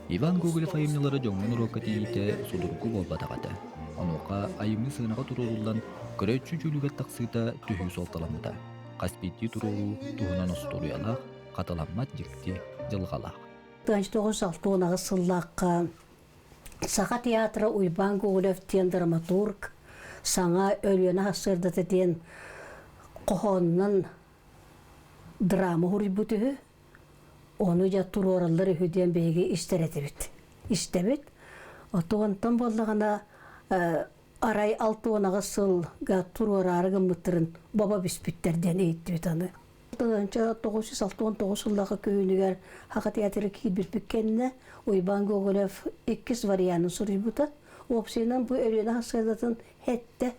Иван Гоголев айымньылара дьоҥҥо норуокка тиийиитэ судургу буолбатах этэ. Онуоха айымньы сыанаҕа туруоруллан, көрөөччү дьүүлүгэр тахсыыта төһүү суолталаммыта. Хас биирдии туруоруу туһунан остуоруйалаах, хатыламмат дьикти дьылҕалаах. 1968 сыллаахха Саха театра Уйбаан Гоголев диэн драматург саҥа Өлүөнэ сарсыардата диэн хоһоонунан драма суруйбут үһү. Ону дьэ туруораллар үһү диэн биһиги истэр этибит. Истэбит. Онтон буоллаҕына арай 68 сылга туруораары гыммыттарын бобо бүспүттэр диэн иһиттибит аны. 1969 сыллаахы күһүнүгэр Саха театры киирбиппит кэннэ Уйбаан Гоголев иккис варианын суруйбута. Уопсайынан бу Өлүөнэ сарсыардатын хэттэ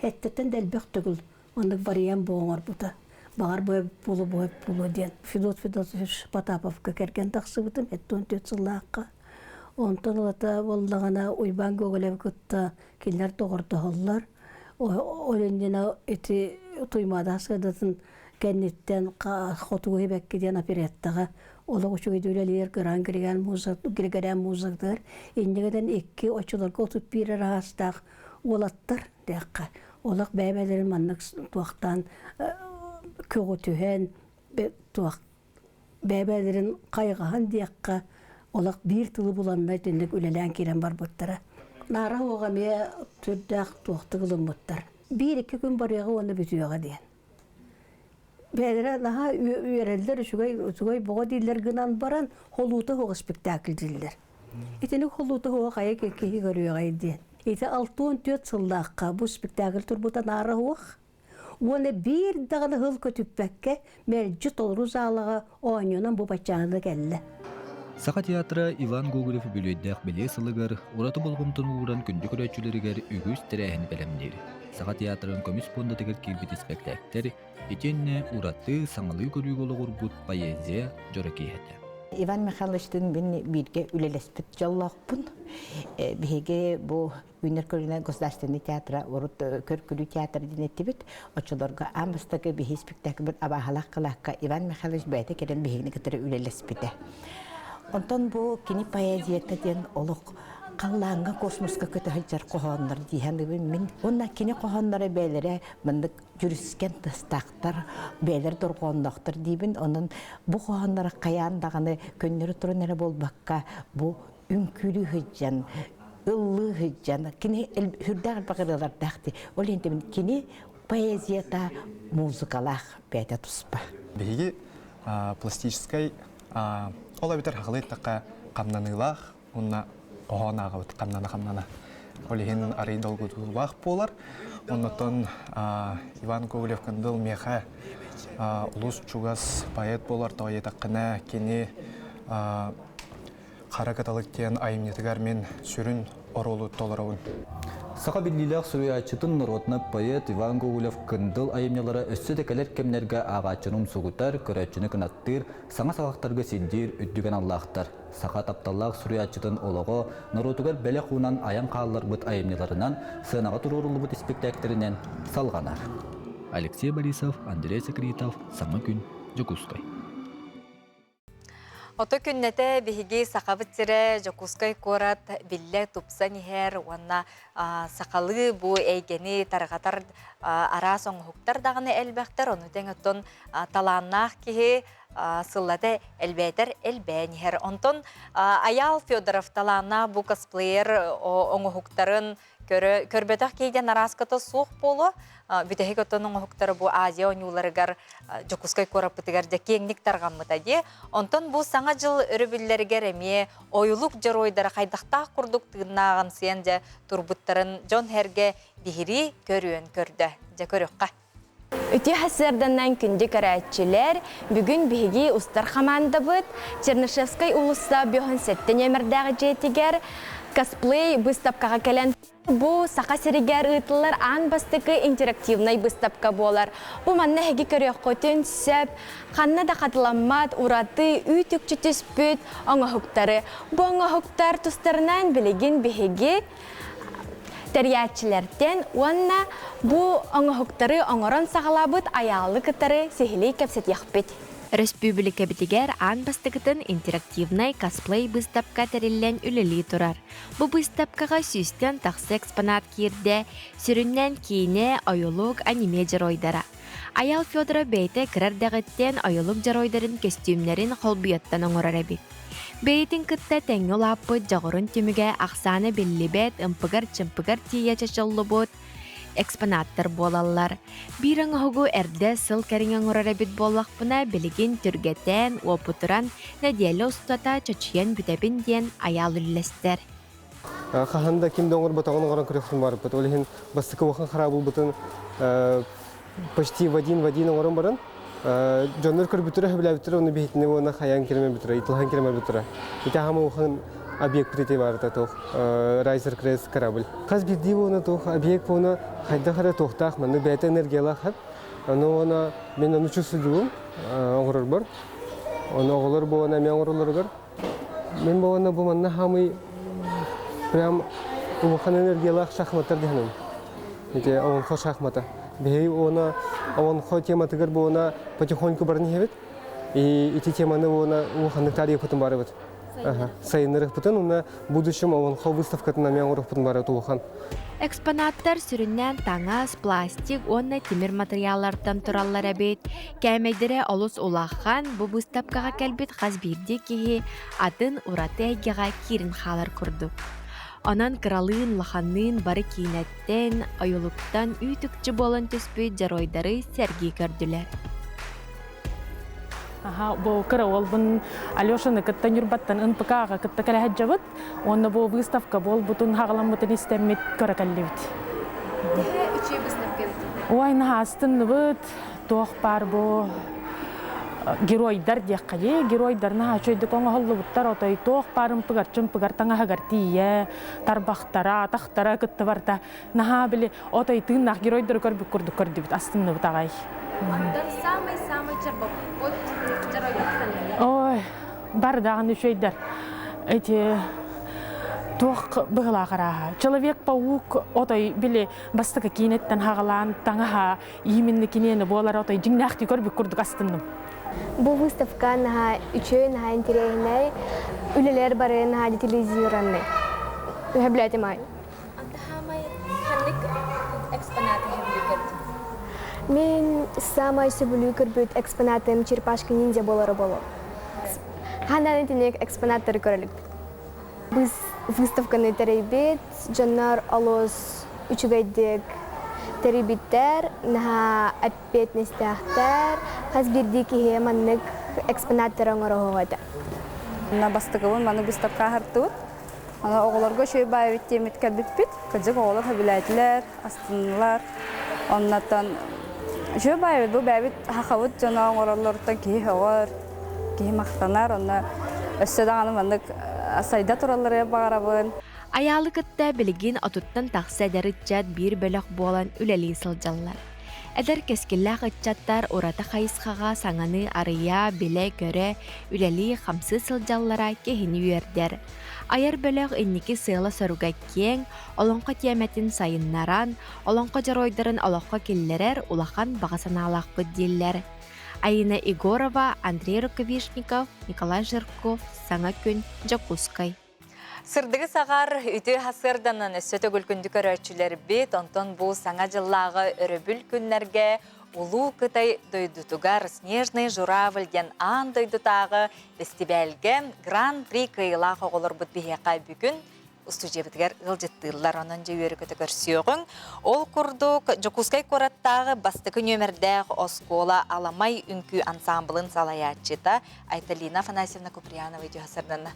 Эттэттэн да элбэх төгүл оннук вариант бу оҥорбута. Баҕар бу буолуо, бу буолуо диэн. Федот Федотович Потаповка кэргэн тахсыбытым 74 сыллаахха. Онтон ылата буоллаҕына Уйбаан Гоголевы кытта кинилэр доҕордоһоллор. Ол иннинэ ити Туймаада сыадатын кэнниттэн Хотугу Эбэкки диэн опереттаҕа олох үчүгэйдик үлэлиир Гран Григорян музыктыгар иннигэтэн икки оччолорго 31 араастаах уолаттар диэххэ олох бэйэ-бэйэлэрин маннык туохтаан көҕүтүһэн туох бэйэ-бэйэлэрин хайҕаһан диэххэ олох биир тылы буланнар итинник үлэлээн киирэн барбыттара. Наара уоҕа эмиэ сүрдээх туохтук ылыммыттар. Биир-икки күн барыаҕа уонна бүтүөҕэ диэн. Бэйэлэрэ наһаа үөрэллэр, үчүгэй, үчүгэй боҕо дииллэр гынан баран, холуута суох спектакль дииллэр. Итини холуута суох хайа киһи көрүөҕэй диэн. Ити 64 сыллаахха бу спектакль турбута наара суох. Уонна биир даҕаны сыл көтүппэккэ мэлдьи толору залаҕа оонньуунан бу баччааҥҥа кэллэ. Саха театра Иван Гоголев үбүлүөйдээх бэлиэ сылыгар ураты болҕомтону ууран күндү көрөөччүлэригэр үгүс тэрээһини бэлэмниир. Саха театрын көмүс пуондатыгар киирбит испэктээктэр итиэннэ ураты саҥалыы көрүүгэ олоҕурбут поэзия дьоро киэһэтэ. Иван Михайловичтыын мин бииргэ үлэлэспит дьоллоохпун. Биһиги бу Үүнэр көлүнэ государственный театра урут Көркүлүү театр диэн эттибит. Оччолорго аан бастакы биһи спектакльбыт Абааһалаах кылаакка Иван Михайлович бэйэтэ кэлэн биһигини кытары үлэлэспитэ. Онтон бу кини поэзията диэн олох халлааҥҥа космоска көтө сылдьар хоһооннор дии саныыбын мин. Уонна кини хоһоонноро бэйэлэрэ маннык дьүрүскэн тастаахтар, бэйэлэр дорҕоонноохтор диибин. Онон бу хоһоонноро хайаан даҕаны көннөрү туран эрэ буолбакка, бу үҥкүүлүү сылдьан, ыллыы сылдьан, кини сүрдээх элбэх ырыалардаах дии. Ол иһин кини поэзията музыкалаах бэйэтэ туспа. Биһиги пластическай ол эбэтэр хахылыы эттэххэ хамнаныылаах уонна хоһоон ааҕабыт хамнана-хамнана. Ол иһин арый долгутуулаах буолар. Оннотон Иван Гоголев-Кындыл миэхэ улус чугас поэт буолар тоҕо диэтэххинэ кини Хара кыталык диэн айымньытыгар мин сүрүн оруолу толоробун. Саха биллиилээх суруйааччытын норуотунай поэт Иван Гоголев Кындыл айымньылара өссө да кэлэр кэмнэргэ ааҕааччыны умсугутар, көрөөччүнү кынаттыыр, саҥа саҕахтарга сирдиир үрдүк аналлаахтар. Саха тапталлаах суруйааччытын олоҕо норуотугар бэлэх уунан айан хаалларбыт айымньыларынан сыанаҕа туруоруллубут испиктээктэринэн салҕанар. Алексей Борисов, Андрей Секритов, Саҥа күн, Дьокуускай. Ото күннэтэ биһиги Сахабыт сирэ Дьокуускай куорат биллэ тупсан иһэр уонна сахалыы бу эйгэни тарҕатар араас оҥоһуктар даҕаны элбэхтэр. Ону тэҥ оттон талааннаах киһи сыллата элбээтэр элбээн иһэр. Онтон Айаал Федоров талааннаах бу косплеер оҥоһуктарын көрбөтөх киһиден арааската суох буолуо. Бүтэһик оттон оҥоһуктары бу Азия оонньууларыгар Дьокуускай куораппытыгар дьэ киэҥник тарҕаммыта дии. Онтон бу Саҥа дьыл өрөбүллэригэр эмиэ ойулук дьоруойдара хайдахтаах курдук тыыннааҕымсыйан дьэ турбуттарын дьон-сэргэ биһирии көрүөн көрдө. Дьэ көрүөххэ. Үтүө сарсыарданан күндү көрөөччүлэр, бүгүн биһиги устар хамаандабыт Чернышевскай уулусса 57 нүөмэрдээх дьиэтигэр косплей быыстапкаҕа кэлэн бу Саха сиригэр ыытыллар аан бастакы интерактивнай быыстапка буолар. Бу манна эһиги көрүөххүтүн сөп, ханна да хатыламмат ураты үүт-үкчү түспүт оҥоһуктары. Бу оҥоһуктар тустарынан билигин биһиги тэрийээччилэртэн уонна бу оҥоһуктары оҥорон саҕалаабыт Айаалы кытары сиһилии кэпсэтиэхпит. Өрөспүүбүлүкэбитигэр аан бастакытын интерактивнай косплей быыстапка тэриллэн үлэлии турар. Бу быыстапкаҕа сүүстэн тахса экспонат киирдэ, сүрүннээн киинэ, ойулук, аниме дьоруойдара. Айаал Федоров бэйэтэ кыра эрдэҕиттэн ойулук дьоруойдарын көстүүмнэрин холбуйаттан оҥорор эбит. Бэйэтин кытта тэҥҥэ улааппыт дьоҕурун түмүгэ ахсаана биллибэт ымпыгар-чымпыгар тиийэ чочуллубут экспонаттар буолаллар. Биир оҥоһугу эрдэ сыл кэриҥэ оҥорор эбит буоллахпына, билигин түргэтээн, уопутуран, нэдиэлэ устата чочуйан бүтэбин диэн Айаал үллэстэр. Хаһан да ким да оҥорботоҕун оҥорон көрүөхпүн баарыппыт. Ол иһин бастакы улахан хараабылбытын почти в один в один оҥорон баран дьоннор көрбүттэрэ, сөбүлээбиттэрэ, ону биһитини уонна хайаан киремэ бүтэрэ, итилахан киремэ бүтэрэ. Ити хаама улахан объект ити баарыта туох Райзер Крест корабль. Хас биирдии уона туох объект уона хайдах эрэ туохтаах маннык бэйэтэ энергиялаах хэп. Ону уона мен ону чувствуйдугум оҥорорбор. Ону оҕолор буолан эмиэ оҥороллоругар Мин буолана бу манна хаамый прям улахан энергиялаах шахматтар диһэним. Ити олонхо шахмата. Биһи уона олонхо тематыгар буона потихоньку баран иһэбит. И ити теманы уона улаханнык таарыйыппытын барыбыт. Сайыннарыахпытын уонна будущем олонхо выставкатын эмиэ оҥоруохпутун барыбыт улахан. Экспонаттар сүрүннээн таҥас, пластик уонна тимир матырыйааллартан тураллар эбит. Кээмэйдэрэ олус улахан, бу быыстапкаҕа кэлбит хас биирдии киһи атын ураты эйгэҕэ киирэн хаалар курдук. Онон кыралыын, улаханныын бары киинэттэн, ойулуктан үүт-үкчү буолан түспүт дьоруойдары сэргии көрдүлэр. Аха, бу кыра уолбун Алешаны кытта Ньурбаттан НПК-ҕа кытта кэлэ сылдьабыт. Уонна бу выставка буолбутун, хаҕаламмытын истэммит көрө кэллибит. Төһө үчүгэй выставка эбит? Ой, наһаастынныбыт. Туох баар бу геройдар диэххэ дии. Геройдар наһаа үчүгэйдик оҥоһуллубуттар. Отой туох баар ымпыгар-чымпыгар таҥаһыгар тиийэ, тарбахтара, атахтара кытта барыта наһаа били отой тыыннаах геройдары көрбүт курдук көрдүбүт, астынныбыт аҕай. Онтон самый-самый чорбоппут дьоруойбут Ой, бар даҕаны үчүгэйдэр. Эти туох быһылаах арааһа. Человек-паук отой били бастакы киинэттэн хаҕалаан таҥаһа именно киниэни буолар отой дьиҥнээхтии көрбүт курдук астынным. Бу выставка наһаа үчүгэй, наһаа интэриэһинэй, үлэлэр бары наһаа детализированный. Сөбүлээтим аай. Антахаамай ханнык экспонаты сөбүлүү көрдүҥ? Мин саамай сөбүлүү көрбүт экспонатым черепашка ниндзя буолара буолуо. Ханан итинник экспонаттары көрөлүкпүт. Выставканы тэрийбит, дьоннор олус үчүгэйдик тэрийбиттэр, наһаа эппиэтинэстээхтэр, хас биирдии киһи маннык экспонаттары оҥороһуох этэ. Бастакыбын маннык выставка аһартыбыт. Аны оҕолорго үчүгэй баайбыт диэммит кэлбиппит. Кырдьык оҕолор сөбүлээтилэр, астыннылар. Оннотон үчүгэй баайбыт бу бэйэбит сахабыт дьоно оҥороллоруттан киһи сөҕөр, киһи махтанар. Онно өссө даҕаны маннык сайда туралларыгар баҕарабын. Айаалы кытта билигин отуттан тахса эдэр ыччат биир бөлөх буолан үлэлии сылдьаллар. Эдэр кэскиллээх ыччаттар ураты хайысхаҕа саҥаны арыйа, билэ-көрө, үлэлии-хамсыы сылдьаллара киһини үөрдэр. Айар бөлөх инники сыала-соруга киэҥ, олоҥхо тиэмэтин сайыннаран, олоҥхо дьоруойдарын олоххо киллэрэр улахан баҕа санаалаахпыт дииллэр. Айина Егорова, Андрей Рукавишников, Николай Жирков, Саҥа күн, Дьокуускай. Сырдыгы саҕар үтүө сарсыарданан өссө төгүл күндү көрөөччүлэрбит, онтон бу саҥа дьыллааҕы өрөбүл күннэргэ Улуу Кытай дойдутугар Снежный журавль диэн аан дойдутааҕы бэстибээлгэ Гран-при кыайыылаах оҕолорбут биһиэхэ бүгүн устудьуйабытыгар ыалдьыттыыллар. Онон дьэ үөрэ-көтө көрсүөҕүҥ. Ол курдук Дьокуускай куораттааҕы бастакы нүөмэрдээх оскуола Аламай үҥкүү ансаамбылын салайааччыта Айталина Афанасьевна Куприянова үтүө сарданна.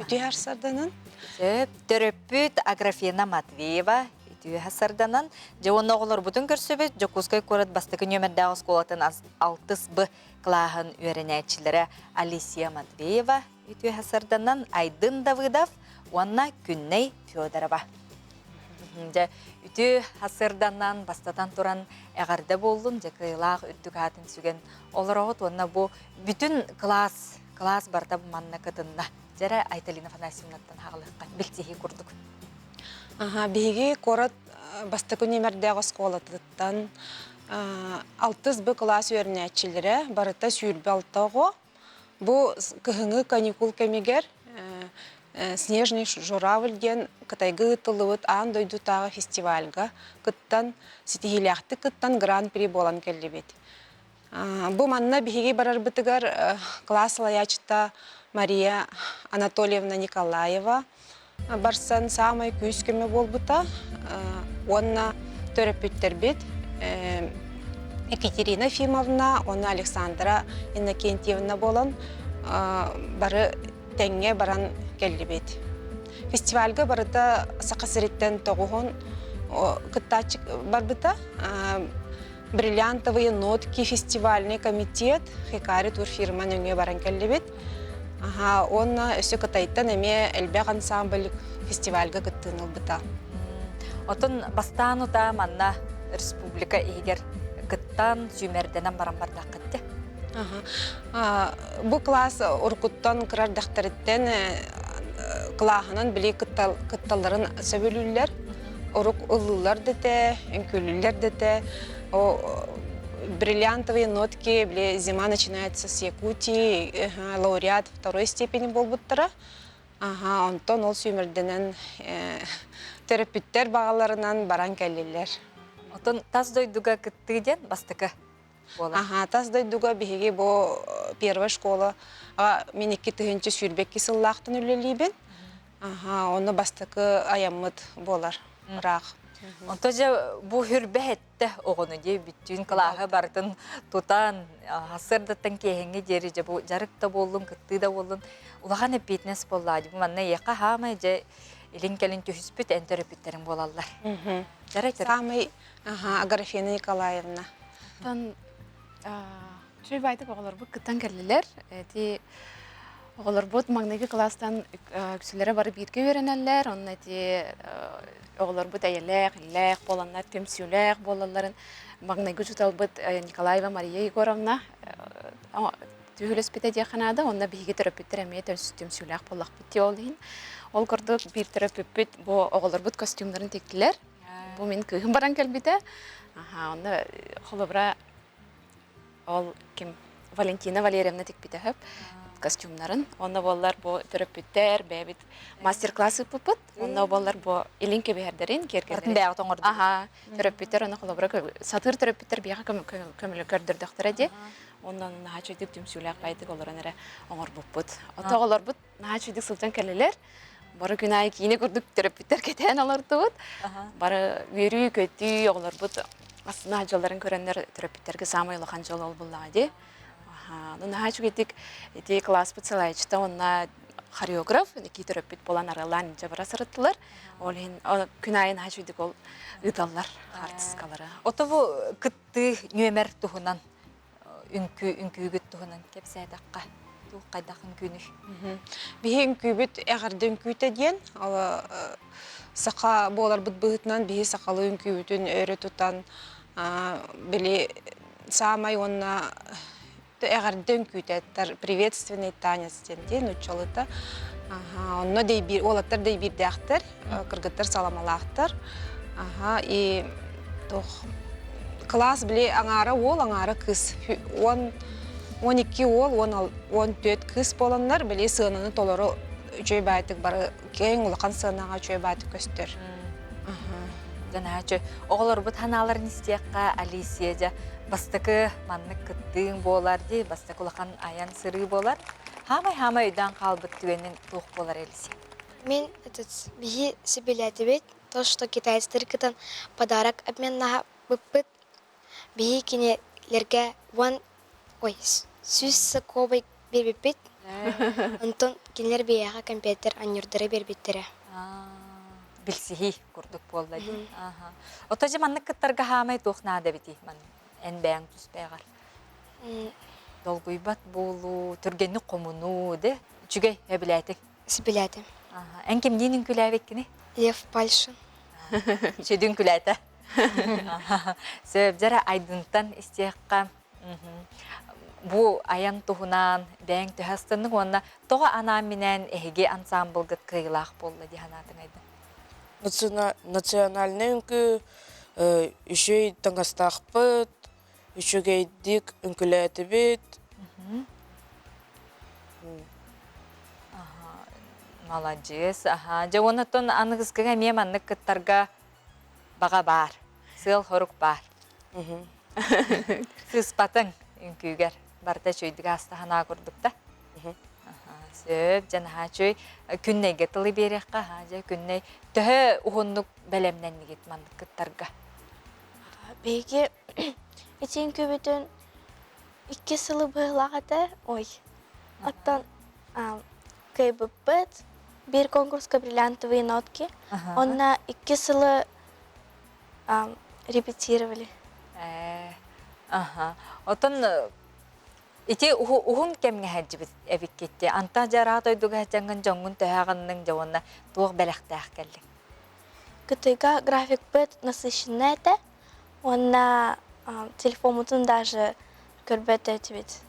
Үтүө сарданан. Сөп. Төрөппүт Аграфена Матвеева үтүө сарданан. Дьэ уонна оҕолорбутун көрсөбүт Дьокуускай куорат бастакы нүөмэрдээх оскуолатын алтыс Б кылааһын үөрэнээччилэрэ Алисия Матвеева үтүө сарданан, Айдын Давыдов уонна Күннэй Федорова. Дьэ, үтүө сарданан бастатан туран эҕэрдэ буоллун, дьэ кыайылаах үрдүк аатын сүгэн олороҕут уонна бу бүтүн кылаас кылаас барыта манна кытынна. Дьэрэ Айталина Афанасьевнаттан хаалыахха билсиһии курдук. Аха, биһиги куорат бастакы нүөмэрдээх оскуолатыттан алтыс Б кылаас үөрэнээччилэрэ барыта 26 оҕо. Бу кыһыҥҥы каникул кэмигэр Снежный журавль диэн Кытайга ыытыллыбыт аан дойдутааҕы фестивальга кыттан, ситиһиилээхтик кыттан гран-при буолан кэллибит. Бу манна биһиги барарбытыгар класс салайааччыта Мария Анатольевна Николаева барсан саамай күүс-көмө буолбута уонна төрөппүттэрбит Екатерина Ефимовна уонна Александра Иннокентьевна буолан бары тэҥҥэ баран кэллибит. Фестивальга барыта Саха сириттэн тоҕуһун кыттааччы барбыта. Бриллиантовые нотки фестивальный комитет Хикари турфирма нөҥүө баран кэллибит. Аха, уонна өссө Кытайтан эмиэ элбэх ансамбль фестивальга кыттыыны ылбыта. Отон бастаан утаа манна республика иһигэр кыттан, сүүмэрдэнэн баран бардаххыт дии. Бу класс уруккуттан кыра эрдэхтэриттэн кылааһынан били кытталларын сөбүлүүллэр. Урук ыллыыллар да этэ, үҥкүүлүүллэр да этэ. Бриллиантовые нотки, били зима начинается с Якутии, лауреат второй степени буолбуттара. Аха, онтон ол сүүмэрдэнэн төрөппүттэр баҕаларынан баран кэллилэр. Отон тас дойдуга кыттыы диэн бастакы буолар. Аха, тас дойдуга биһиги бу первая школа мин 2022 сыллаахтан үлэлиибин. Аха, онно бастакы айаммыт буолар ыраах. Онто дьэ бу хүрбэ эттэ оҕону дии бүттүүн кылааһы барытын тутан сарсыардаттан киэһэҥҥэ диэри дьэ бу дьарык да буоллун, кыттыы да буоллун улахан эппиэтинэс буоллаа дии. Бу манна эйиэхэ хаамай дьэ илин-кэлин түһүспүт эн төрөппүттэриҥ буолаллар. Саамай Аграфена Николаевна. Оттон үчүгэй баайтык оҕолорбут кыттан кэллилэр. Эти оҕолорбут маҥнайгы кылаастан үксүлэрэ бары бииргэ үөрэнэллэр. Онно эти оҕолорбут эйэлээх, иллээх буоланнар, түмсүүлээх буолалларын маҥнайгы учууталбыт Николаева Мария Егоровна түһүлэспитэ диэххэ наада. Онно биһиги төрөппүттэр эмиэ түмсүүлээх буоллахпыт дии ол иһин. Ол курдук биир төрөппүппүт бу оҕолорбут костюмнарын тиктилэр. Бу мин кыыһым баран кэлбитэ. Аха, онно холобура ол ким Валентина Валерьевна тикпитэ хөп костюмнарын. Онно буоллар бу төрөппүттэр бэйэбит мастер-класс ыыппыппыт. Онно буоллар бу илин кэбиһэрдэрин, киэргэллэрин. Бэйэҕит оҥордугут. Аха, төрөппүттэр ону холобура сатыыр төрөппүттэр биһиэхэ көмөлө көрдөрдөхтөрө дии. Онно наһаа үчүгдүк түмсүүлээх баайдык олорон эрэ оҥорбуппут. Ото оҕолорбут наһаа үчүгдүк сылдьан кэллилэр. Бары күн аайы киинэ курдук төрөппүттэр кэтээн олордубут. Бары үөрүү-көтүү оҕолорбут астына дьоллорун көрөннөр төрөппүттэргэ саамай улахан дьол ол буллаҕа дии. Ну наһаа үчүгэйдик ити класспыт салайааччыта уонна хореограф ики төрөппүт буолан арыалаан илдьэ бара сырыттылар. Ол иһин күн аайы наһаа үчүгэйдик ол ыыталлар хаартыскалары. Ото бу кыттыы нүөмэр туһунан үҥкүү үҥкүүгүт туһунан кэпсээтэххэ. Туох хайдах үҥкүүнүй? Биһи үҥкүүбүт эҕэрдэ үҥкүүтэ диэн саха буоларбыт быһыытынан биһи сахалыы үҥкүүбүтүн өрө тутан били саамай уонна эҕэрдэ үҥкүүтэ приветственный танец диэн дии нууччалыыта онно дэйбиир уолаттар дэйбиирдээхтэр кыргыттар саламалаахтар аха и туох кылаас били аҥаара уол аҥаара кыыс 10 12 уол 14 кыыс буоланнар били сыананы толору үчүгэй баайтык бары киэҥ улахан сыанаҕа үчүгэй баайтык көстөр. Дьанаачы оҕолорбут ханааларын истиэххэ Алисия дьэ бастакы маннык кыттыыҥ буолар дии бастакы улахан айан сырыы буолар. Хаамай-хаамай өйдөөн хаалбыт түгэнин туох буолар Алисия? Мин этот биһи сөбүлээтибит то, что китайцтар кытан подарок обменнаһабыппыт. Биһи кинилэргэ 10 ой 100 солкуобай биэрбиппит. Онтон кинилэр биһиэхэ компьютер анньырдары биэрбиттэрэ. Билсиһии курдук буолла дии. Ото дьэ маннык кыттарга хаамай туох наада эбитий ман эн бэйэҥ түспэҕэр? Долгуйбат буолуу, түргэнник хомунуу, де үчүгэй эбилээтиҥ. Сөбүлээтим. Эн кимниин үҥкүүлээбиккиний? Лев Пальшин. Үчүгэй үҥкүүлээтэ. Сөп, дьэрэ Айдынтан истиэххэ. Бу айан туһунан бэйэҥ төһө астынныҥ уонна тоҕо анаан-минээн эһиги ансаамбылгыт кыайыылаах буолла дии санаатыҥ Айдын? Национальнай үҥкүү үчүгэй таҥастаахпыт, үчүгэйдик үҥкүүлээтибит. Маладьыас, аха. Дьэ уонна аныгыскыга эмиэ маннык кыттарга баҕа баар, сыал-сорук баар. Сыыспатыҥ үҥкүүгэр барыта үчүгэйдик ааста санаа курдук да. Сөп, дьэ наһаа үчүгэй. Күннэйгэ тылы биэриэххэ, дьэ Күннэй төһө уһуннук бэлэмнэннигит маннык кыттарга? Биһиги ити үҥкүүбүтүн 2 сылы быһыылаах этэ. Ой, оттон кыайбыппыт. Биир конкурска бриллиантовые нотки. Онно 2 сылы репетировали. Аха. Отон ити уһун кэмҥэ сылдьыбыт эбиккит. Антах дьараа дойдуга сылдьаҥҥын дьоҥҥун төһө аҕынныҥ дьэ уонна туох бэлэхтээх кэллиҥ? Кытыйга графикпыт насыщенный этэ. Уонна телефоммутун даже көрбөт этибит.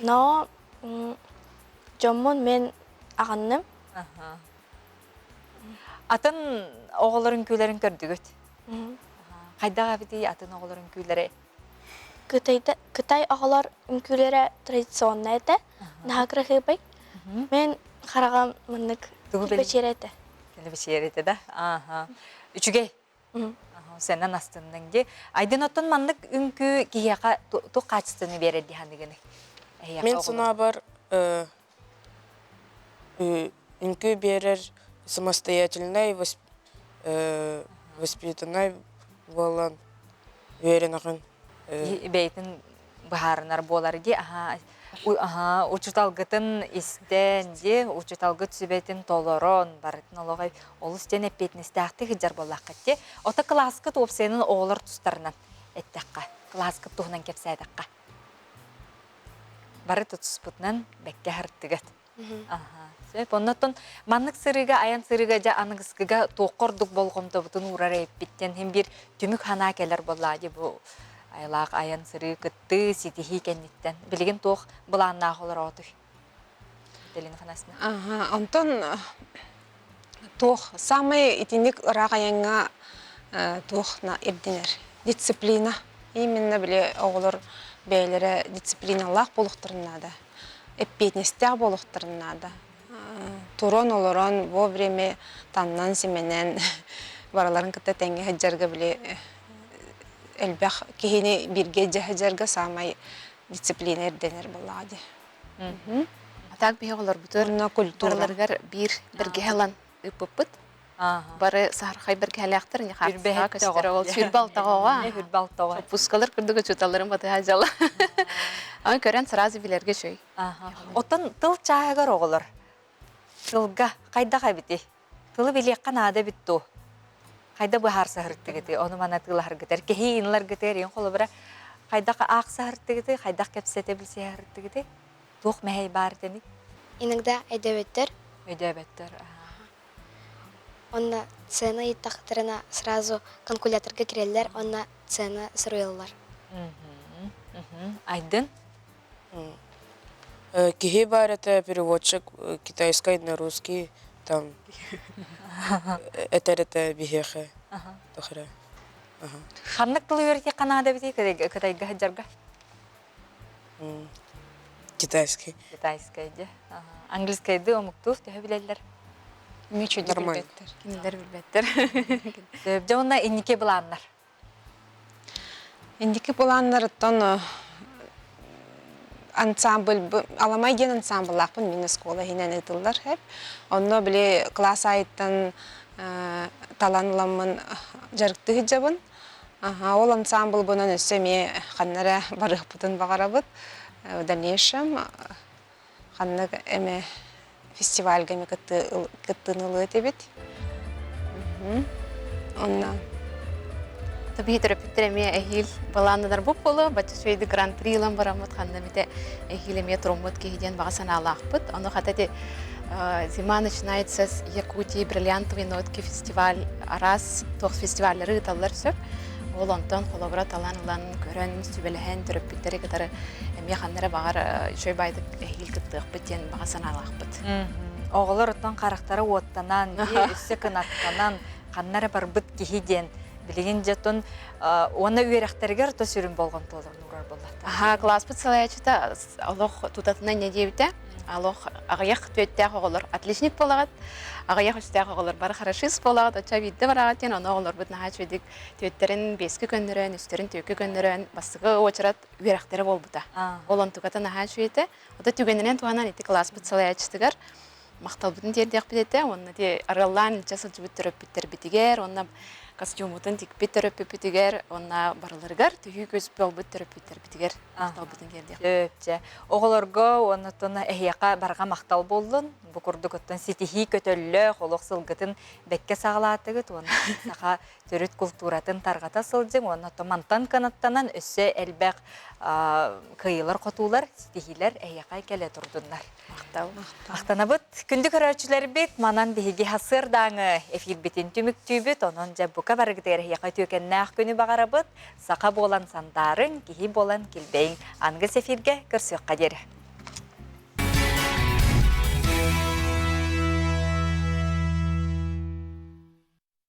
Но дьоммун мин аҕынным. Атын оҕолор үҥкүүлэрин көрдүгүт? Хайдах эбитий атын оҕолор үҥкүүлэрэ? Кытай оҕолор үҥкүүлэрэ традиционнай этэ, наһаа кырасыабай. Мин хараҕым маннык килбэчиэрэ этэ. Килбэчиэрэ этэ да? Ааха. Үчүгэй. Сэнэн астынныҥ дии. Айдын оттон маннык үҥкүү киһиэхэ туох хаачыстыбаны биэрэр дии саныгыный? Мин санаабар үҥкүү биэрэр самостоятельнай воспитанный буолан үөрэнэҕин. Бэйэтин быһаарынар буолар дии. Аха, учуталгытын истэн дии, учуталгыт сүбэтин толорон, барытын олоҕой олус диэн эппиэтинэстээхтик сылдьар буоллаххыт дии. Ото кылааскыт уопсайынан оҕолор тустарынан эттэххэ, кылааскыт туһунан кэпсээтэххэ. Бары тутуспутунан бэккэ аһартыгыт. Сөп. Оннотон маннык сырыыга, айан сырыыга дьэ аныгыскыга туохха ордук болҕомтобутун уурар эппиттэн иһин биир түмүк санаа кэлэр буоллаа дии бу айылаах айан сырыы кыттыы, ситиһии кэнниттэн. Билигин туох былааннаах олороотуй? Делина Афанасьевна. Аха, онтон туох самый итинник ыраах айаҥҥа туох ирдэнэр? Дисциплина. Именно били оҕолор бэйэлэрэ дисциплиналаах буолуохтарын наада. Эппиэтинэстээх буолуохтарын наада. Туран олорон вовремя таннан симэнэн барыларын кытта тэҥҥэ сылдьарга били элбэх киһини бииргэ илдьэ сылдьарга саамай дисциплина ирдэнэр буоллаҕа дии. А так биһи оҕолорбутугар барыларыгар биир бэргэһэ ылан ыыппыппыт. Бары саһархай бэргэһэлээхтэр, не хаартыскаҕа көстөр ол 26 оҕо. 26 оҕо. Пускалар курдук учууталларын батыһа дьала. Аны көрөн сразу билэргэ үчүгэй. Оттон тыл чааһыгар оҕолор тылга хайдах эбитий? Тылы билиэххэ наада эбит дуу? Хайда быһаарсаһыртыгытый, ону маны атыылаһаргытар, кэһии инларгытыгар иин холобура хайдах аахсаһыртыгытый, хайдах кэпсэтэ билсиһэртигитий? Туох мэһэй баар итини? Иногда өйдөөбөттөр. Өйдөөбөттөр. Онно цена ыйыттахтарына сразу калькуляторга кирэллэр, онно цена суруйаллар. Айдын? Киһи баар этэ переводчик китайскай на русский там этэр этэ биһиэхэ тохра. Ханнык тылы үөрэтиэххэ наада эбитий Кытайга сылдьарга? Китайский. Китайскай дьэ. Английскайды омуктуу төһө билэллэр? Мүчү билбэттэр. Кинилэр билбэттэр. Дьэ уонна инники былааннар. Инники былааннарыттан ансамбль Аламай диэн ансамбллаахпын мин оскуола иһинэн ыытыллар хэп. Онно били класс аайыттан талан ыламмын дьарыктыы сылдьабын. Аха, ол ансамблбынан өссө эмиэ ханна эрэ барыахпытын баҕарабыт. В дальнейшем ханнык эмэ фестивальга эмэ кыттыыны ылыа этибит. Онно Биһи төрөппүттэр эмиэ эһиил былааннанар бу буолуо, бачча үчүгэйдик гран-при ылан бараммыт ханна эмитэ эһиил эмиэ туруммут киһи диэн баҕа санаалаахпыт. Ону хата ити Зима начинается с Якутии бриллиантовые нотки фестиваль араас туох фестиваллары ыыталлар сөп. Ол онтон холобура талан ылан көрөн, сүбэлэһэн төрөппүттэри кытары эмиэ ханна эрэ баҕар үчүгэй баайдык эһиил кыттыахпыт диэн баҕа санаалаахпыт. Оҕолор оттон харахтара уоттанан, дии өссө кынаттанан, ханна эрэ барбыт киһи диэн билигин дьэ оттон уонна үөрэхтэригэр то сүрүн болҕомтолорун уурар буоллахтара. Аха, класспыт салайааччыта олох тутатына инньэ диэбитэ. Олох аҕыйах түөттээх оҕолор отличник буолаҕыт, аҕыйах үстээх оҕолор бары хорошист буолаҕыт, оччо биирдэ бараҕыт диэн ону оҕолорбут наһаа үчүгэйдик түөттэрин биэскэ көннөрөн, үстэрин түөккэ көннөрөн, бастакы уочарат үөрэхтэрэ буолбута. Ол онтуката наһаа үчүгэй этэ. Ото түгэнинэн туһанан ити кылааспыт салайааччытыгар махталбытын тиэрдиэхпит этэ. Уонна ити арыаллаан илдьэ сылдьыбыт төрөппүттэрбитигэр, уонна костюммутун тикпит төрөппүппүтүгэр, уонна барыларыгар түһүү көс буолбут төрөппүттэрбитигэр махталбытын тиэрдиэхпит. Чэ, оҕолорго уонна оттон эһиэхэ барҕа махтал буоллун. Бу курдук оттон ситиһии көтөллөөх олох сылгытын бэккэ саҕалаатыгыт уонна саха төрүт култууратын тарҕата сылдьыҥ уонна мантан кынаттанан өссө элбэх кыайыылар-хотуулар, ситиһиилэр эһиэхэ кэлэ турдуннар. Махтал. Махтанабыт. Күндү көрөөччүлэрбит, манан биһиги сарсыардааҥы эфирбитин түмүктүүбүт. Онон дьэ бука барыгытыгар эһиэхэ үтүөкэннээх күнү баҕарабыт. Саха буолан сандаарыҥ, киһи буолан килбэйиҥ. Аныгыс эфиргэ көрсүөххэ диэри.